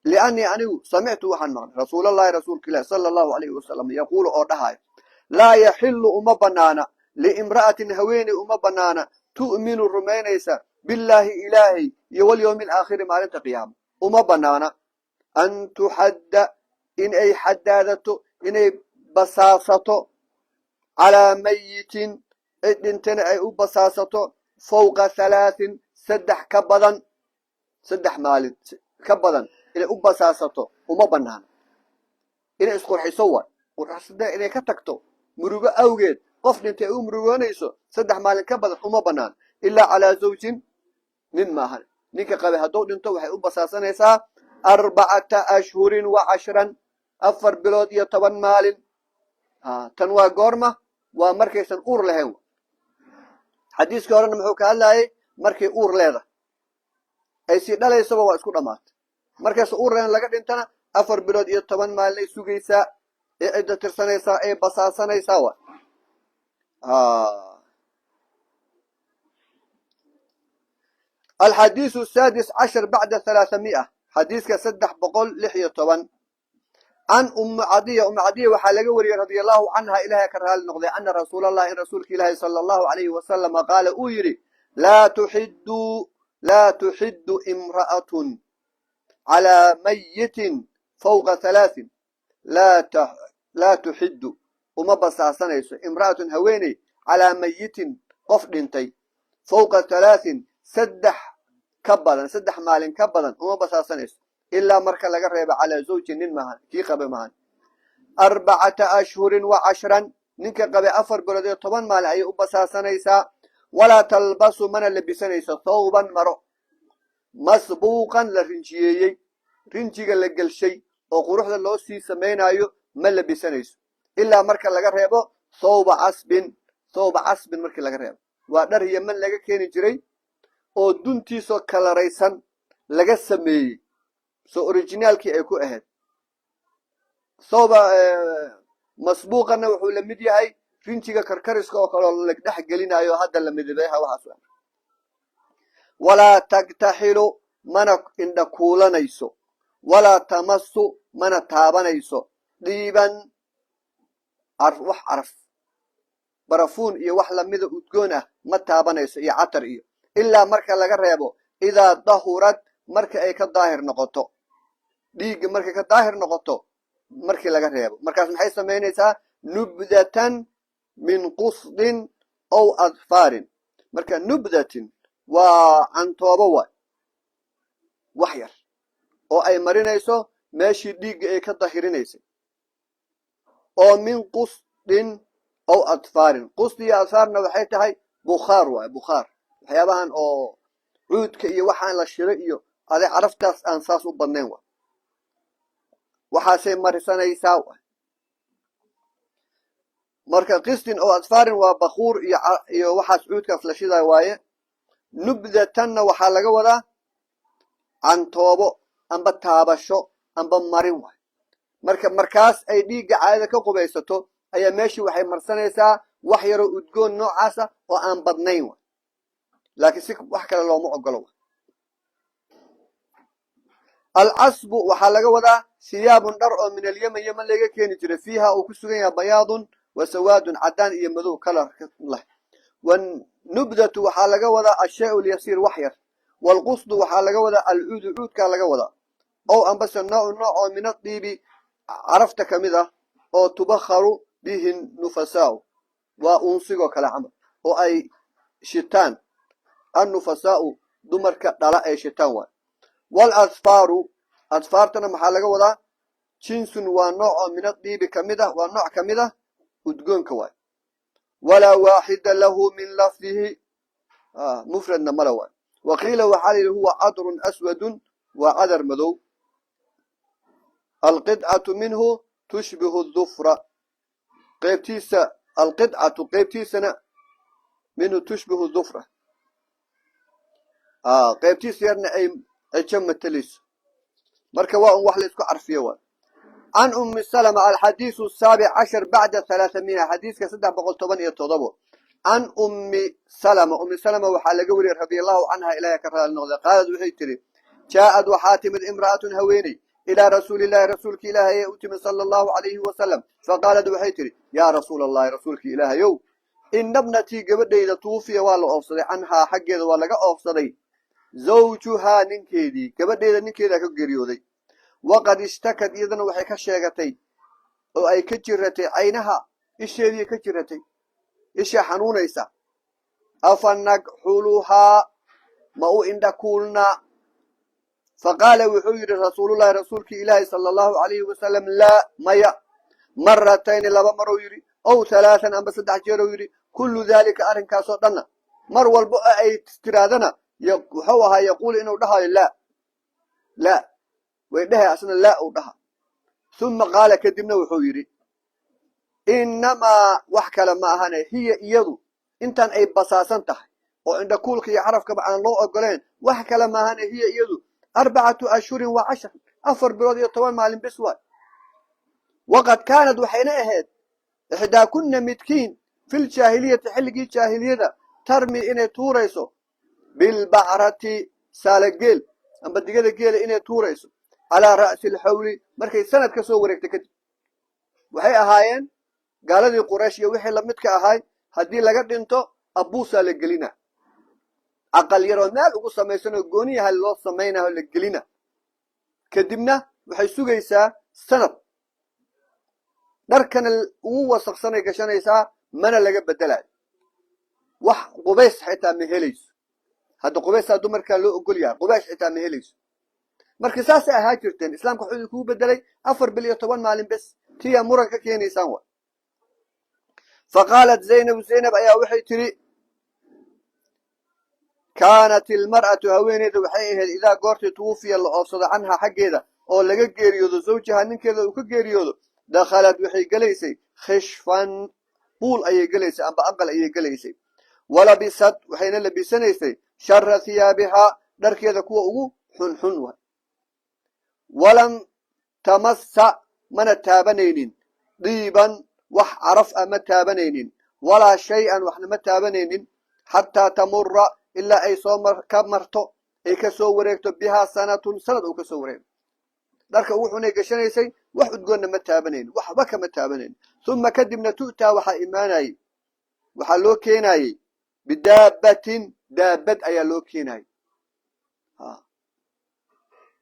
S2: liannii anigu samictu, waxaan maqlay, rasuulallahi, rasuulka ilahi, sala allahu alayhi wasalam, yaquulu, oo dhahayo: laa yaxilu, uma banaana, liimra'atin, haweeney uma banaana, tu'minu, rumaynaysa, billaahi, Ilaahay, iyo walyawmi alaakhiri, maalinta qiyaama, uma banaana, an tuxadda, in ay xadaadato, inay basaasato, calaa mayitin, cid dhintana ay u basaasato, fawqa halaatin, 3 ka badan, 3 maalin ka badan inay u basaasato uma banaana. Inay isqurxiso waay, qurxisada inay ka tagto murugo awgeed, qof dhintay ay u murugoonayso, 3 maalin ka badan uma banaan, ilaa calaa zawjin, nin maahan. Ninka qabay hadduu dhinto, waxay u basaasanaysaa 4 ashhurin wa 10, 4 bilood iyo 10 maalin. Tan waa goorma? Waa markaysan uur lahayn. Xadiiskii horena muxuu ka hadlayay? Markay uur leedahay, ay sii dhalaysaba, waa isku dhammaatay. Markaysa uur lahayn laga dhintana, 4 bilood iyo 10 maalin ay sugaysaa, ee cidda tirsanaysaa, ee basaasanaysaa wa. Alxadiisu asaadis cashar bacda halaaثami'a, xadiiska 316, can Ummi Cadiya, Ummi Cadiya waxaa laga wariyey, radia allahu canha, Ilahay ka raali noqday, ana rasuul allahi, in rasuulka Ilaahi sala allahu alayhi wasalama, qaala, uu yidhi: laa tuxiddu imra'atun calaa mayitin fawqa halaaثin. Laa tuxiddu, uma basaasanayso, imra'atun, haweeney, calaa mayitin, qof dhintay, fawqa halaaثin, 3 ka badan, 3 maalin ka badan uma basaasanayso, ilaa marka laga reebo calaa zawji, nin maahan, kii qabe maahan. 4 ashhurin wa 10, ninka qabe 4 bilood iyo 10 maalin ayay u basaasanaysaa. Walaa talbasu, mana labisanayso, thawban, maro, masbuuqan, la rinjiyeeyey, rinjiga la gelshay oo quruxda loo sii samaynayo ma labisanayso, ilaa marka laga reebo thawba casbin. Thawba casbin markii laga reebo waa dhar Yeman laga keeni jiray oo duntiisoo kalaraysan laga sameeyey, soo originaalkii ay ku ahayd. Thawba masbuuqanna wuxuu la mid yahay rinjiga karkariska oo kaleo la dhex gelinayo hadda la midabeeha waxaas. Walaa tagtaxilu, mana indha kuulanayso, walaa tamasu, mana taabanayso, dhiiban, wax caraf, barafuun iyo wax lamida udgoon ah ma taabanayso, iyo catar iyo, ilaa marka laga reebo idaa dahurad, marka ay ka daahir noqoto dhiigga, markay ka daahir noqoto markii laga reebo. Markaas maxay samaynaysaa? Nubdatan min qusdin aw adfaarin. Marka nubdatin waa cantoobo, waay wax yar oo ay marinayso meeshii dhiigga ay ka dahirinaysay, oo min qusdin aw adfaarin. Qusdi iyo adfaarna waxay tahay bukhaar, waay bukhaar, waxyaabahan oo cuudka iyo waxaan la shiro iyo ade caraftaas aan saas u badnayn wa, waxaasay marisanaysaa. Marka qisdin oo adfaarin waa bakuur iyo waxaas cuudkaas la shiday waaye. Nubdatanna waxaa laga wadaa cantoobo amba taabasho amba marin waay. Marka markaas ay dhiigga caadada ka qubaysato ayaa meeshii waxay marsanaysaa wax yaroo udgoon noocaasa oo aan badnayn waay, laakiin si wax kale looma ogolo waay. Alcasbu waxaa laga wadaa siyaabun, dhar oo min alyeman, Yeman laga keeni jiray, fiiha uu ku sugan yahay bayaadun wa sawaadun, cadaan iyo madow kalar leh. Wanubdatu waxaa laga wadaa ashay lyasiir, wax yar. Waalqusdu waxaa laga wadaa alcuudu, cuudkaa laga wadaa, ow ambase noocu, nooc oo min adiibi, carafta ka mid ah, oo tubakharu bihi nufasaau, waa uunsigoo kale camal, oo ay shitaan annufasaau, dumarka dhala ay shitaan waay. Waaladfaaru, adfaartana maxaa laga wadaa? Jinsun, waa nooc oo min adiibi ka mid ah, waa nooc ka mid ah udgoonka waay. Walaa waaxida lahu min lafdihi, mufradna mala waay. Waqiila waxaa la yidhi huwa cadrun aswadun, waa cadar madow. Alqidcatu minhu tushbihu dufra, qeybtiisa, alqidcatu qeybtiisana, minhu tushbihu dufra, qeybtiisa yarna ay cijo matalayso. Marka waa un wax la isku carfiyo waay. Can Umi Salama, alxadiisu 317, xadiiska 317. Can Ummi Salama, Ummi Salama waxaa laga wariyey, radia allahu canha, ilahay ka raali noqday, qaalad waxay tiri: jaaءad, waxaa timid, imra'atun, haweeney, ilaa rasuulillahi, rasuulki ilaahay ee u timid, sala allahu alayhi wasalam. Faqaalad waxay tihi: yaa rasuula allahi, rasuulki ilaahayow, ina bnatii, gabadhayda, tuufiya, waa la oofsaday, canhaa, xaggeeda waa laga oofsaday, zawjuhaa, ninkeedii, gabadhayda ninkeedaa ka geeriyooday. Waqad ishtakad, iyadana waxay ka sheegatay oo ay ka jiratay, caynaha, isheedii ka jiratay, isha xanuunaysa. Afa nagxuluhaa, ma u indha kuulnaa? Faqaala wuxuu yidhi rasuulullahi, rasuulkii ilaahi, sala allahu alayhi wasalam: laa, maya. Maratayni, laba maruu yidhi, ow halaathan, amba 3 jeeruu yidhi. Kullu daalika, arrinkaasoo dhanna, mar walba oo ay tiraadana, wuxuu ahaa yaquulu, inuu dhahayo: laa, laa. Way dhahay, asna laa uu dhaha. Uma qaala, kadibna wuxuu yidhi: innamaa, wax kale ma ahane, hiya, iyadu, intaan ay basaasan tahay oo indhakuulka iyo carafkaba aan loo ogoleen, wax kale ma ahane, hiya, iyadu, 4 ashhurin wa 10, 4 bilood iyo 10 maalin bis waay. Waqad kaanad, waxayna ahayd, ixdaakunna, midkiin, filjaahiliyati, xilligii jaahiliyada, tarmi, inay tuurayso, bilbacrati, saalageel amba digada geela inay tuurayso, calaa ra'si alxawli, markay sanad ka soo wareegtay kadib. Waxay ahaayeen gaaladii Quraysh iyo wixii lamidka ahay, haddii laga dhinto abuusaa la gelina, aqal yaroo meel ugu samaysan oo gooniyaha loo samaynayo la gelina. Kadibna waxay sugaysaa sanad, dharkana ugu wasaqsanay gashanaysaa, mana laga bedelayo, wax qubays xitaa ma helayso. Hadda qubaysaa dumarkaa loo ogol yahay, qubays xitaa ma helayso. Marka saasay ahaa jirteen. Islaamka wuxuu idinkugu bedelay 4 bil iyo 10 maalin bes. Tiyaa muran ka keenaysaan wa. Fa qaalat Zaynabu, Zaynab ayaa waxay tidhi: kaanat ilmar'atu, haweeneyda waxay ahayd, idaa goortii tuwufiya, la oofsado, canhaa, xaggeeda oo laga geeriyoodo, zawjaha, ninkeeda uu ka geeriyoodo, dakhalad, waxay gelaysay, khishfan, buul ayay gelaysay amba aqal ayay gelaysay. Walabisad, waxayna labisanaysay, shara hiyaabihaa, dharkeeda kuwa ugu xunxun wa. Walam tamassa, mana taabanaynin, diiban, wax caraf ah ma taabanaynin, walaa shay-an, waxna ma taabanaynin, xataa tamura, ilaa ay soo ka marto, ay ka soo wareegto, bihaa sanatun, sanad uu ka soo wareego. Dharka ugu xunay gashanaysay, wax udgoonna ma taabanaynin, waxba kama taabanaynin. Uma kadibna tu'taa, waxaa imaanayey, waxaa loo keenayey, bidaabbatin, daabad ayaa loo keenayey,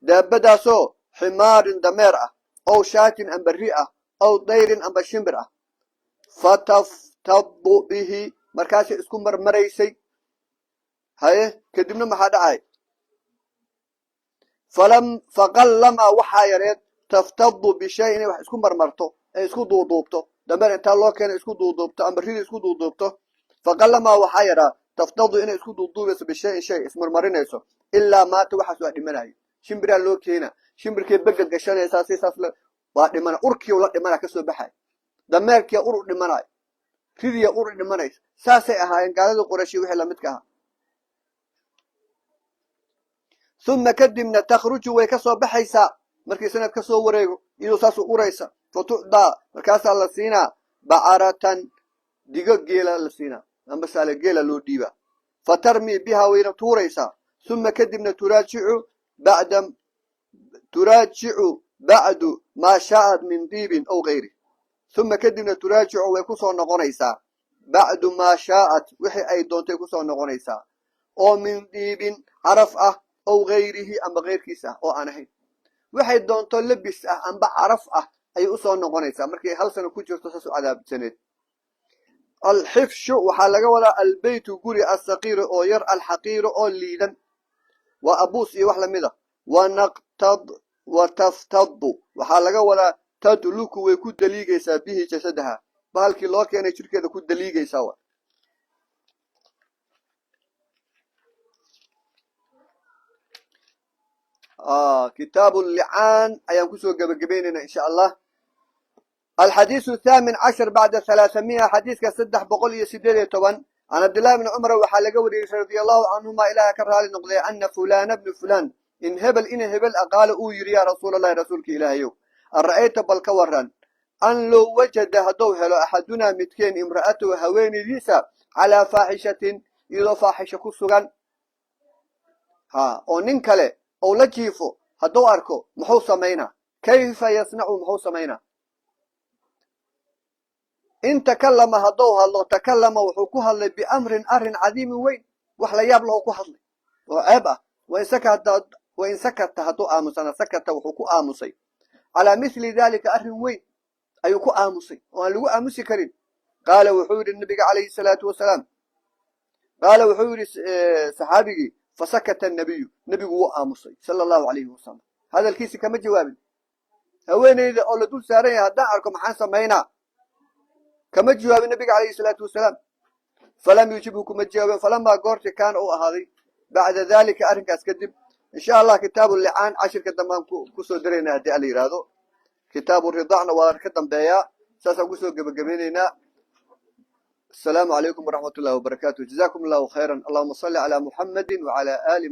S2: daabadaasoo ximaarin, dameer ah, ow shaatin, amba ri ah, ow dayrin, amba shimbir ah. Fataftadu bihi, markaasay isku marmaraysay. Haye, kadibna maxaa dhacay? Falam faqallamaa, waxaa yareed, taftadu bishay, inay wax isku marmarto, ay isku duuduubto. Dameer intaa loo keena isku duuduubto amba ridi isku duuduubto. Faqallamaa, waxaa yaraa, taftadu, inay isku duuduubayso, bishayin, shay ismarmarinayso, ilaa maanta, waxaas waa dhimanaya. Shimbiraa loo keena, shimbirkay bega gashanaysaa, si saas waa dhimana, urkiiu la dhimana kasoo baxay. Dameerkiya ur u dhimanayo, ridiya ur u dhimanaysa. Saasay ahaayeen gaaladii Qurayshi, wixii lamidka ahaa. Uma kadibna takhruju, way ka soo baxaysaa markii sanad ka soo wareego, iyadoo saasu uraysa. Fa tucdaa, markaasaa la siinaa, bacaratan, digo geela la siinaa amba saale geela loo dhiibaa. Fa tarmii biha, wayna tuuraysaa. Uma kadibna bacda turaajicu bacdu maa shaa'at min diibin aw gayri. Uma kadibna turaajicu, way kusoo noqonaysaa, bacdu maa shaa'at, wixii ay doontay kusoo noqonaysaa oo min diibin, caraf ah, aw gayrihi, amba keyrkiis ah oo aan ahayn. Waxay doonto labis ah amba caraf ah ayay usoo noqonaysaa markay hal sano ku jirto. Saas u cadaabsaneed. Alxifshu waxaa laga wadaa albeytu, guri, asaqiiru, oo yar, alxaqiiru, oo liidan, waa abuus iyo wax lamid a. Wanaqtad wa taftadu waxaa laga wadaa tadluku, way ku daliigaysaa, bihi jasadaha, bahalkii loo keenay jirkeeda ku daliigaysaa wa. Kitaabu licaan ayaan kusoo gebagabaynaynaa insha Allah. Alxadiisu athaamin cashar bacda halaahamia, xadiiska 318. Can Cabdillahi bni Cumar waxaa laga wariyey, radia allahu canhuma, ilaaha ka raali noqday, ana fulana bnu fulan, in hebel ina hebel aqaala, uu yidhi: yaa rasuul allahi, rasuulka ilaahayow, ara'ayta, bal ka waran, an low wajada, hadduu helo, axadunaa, midkeen, imra'atahu, haweenaydiisa, calaa faaxishatin, iyadoo faaxisha ku sugan, ha oo nin kale ou la jiifo hadduu arko, muxuu samaynaa? Kayfa yasnacu, muxuu samaynaa? In takallama, hadduu hadlo, takallama, wuxuu ku hadlay, biamrin, arrin, cadiimin, weyn, wax la yaab laho ku hadlay oo ceeb ah. Wain sakata, hadduu aamusana, sakata, wuxuu ku aamusay, calaa mithli dalika, arrin weyn ayuu ku aamusay oo aan lagu aamusi karin. Qaala, wuxuu yidhi nabiga calayhi salaatu wasalaam, qaala, wuxuu yidhi saxaabigii: fasakata anabiyu, nebigu wuu aamusay, sala allahu calayhi wasalam, hadalkiisi kama jawaabin. Haweeneyda oo la dul saaran yahay haddaan arko, maxaan samaynaa? Kama jawaabin nabiga calayhi salaatu wasalaam. Falam yujibhu, kuma jawaabin. Falamaa, goorti, kaana, uu ahaaday, bacda dalika, arrinkaas kadib. Insha Allah kitaabu licaan cashirka dambaan kusoo daraynaa haddii ala yidhaahdo. Kitaabu ridacna waa ka dambeeyaa. Saasaan kusoo gebagabaynaynaa. Asalaamu calaykum waraxmat ullahi wabarakaatu. Jazakum allahu khayra. Allahuma salli calaa Muxamadi wacala ali.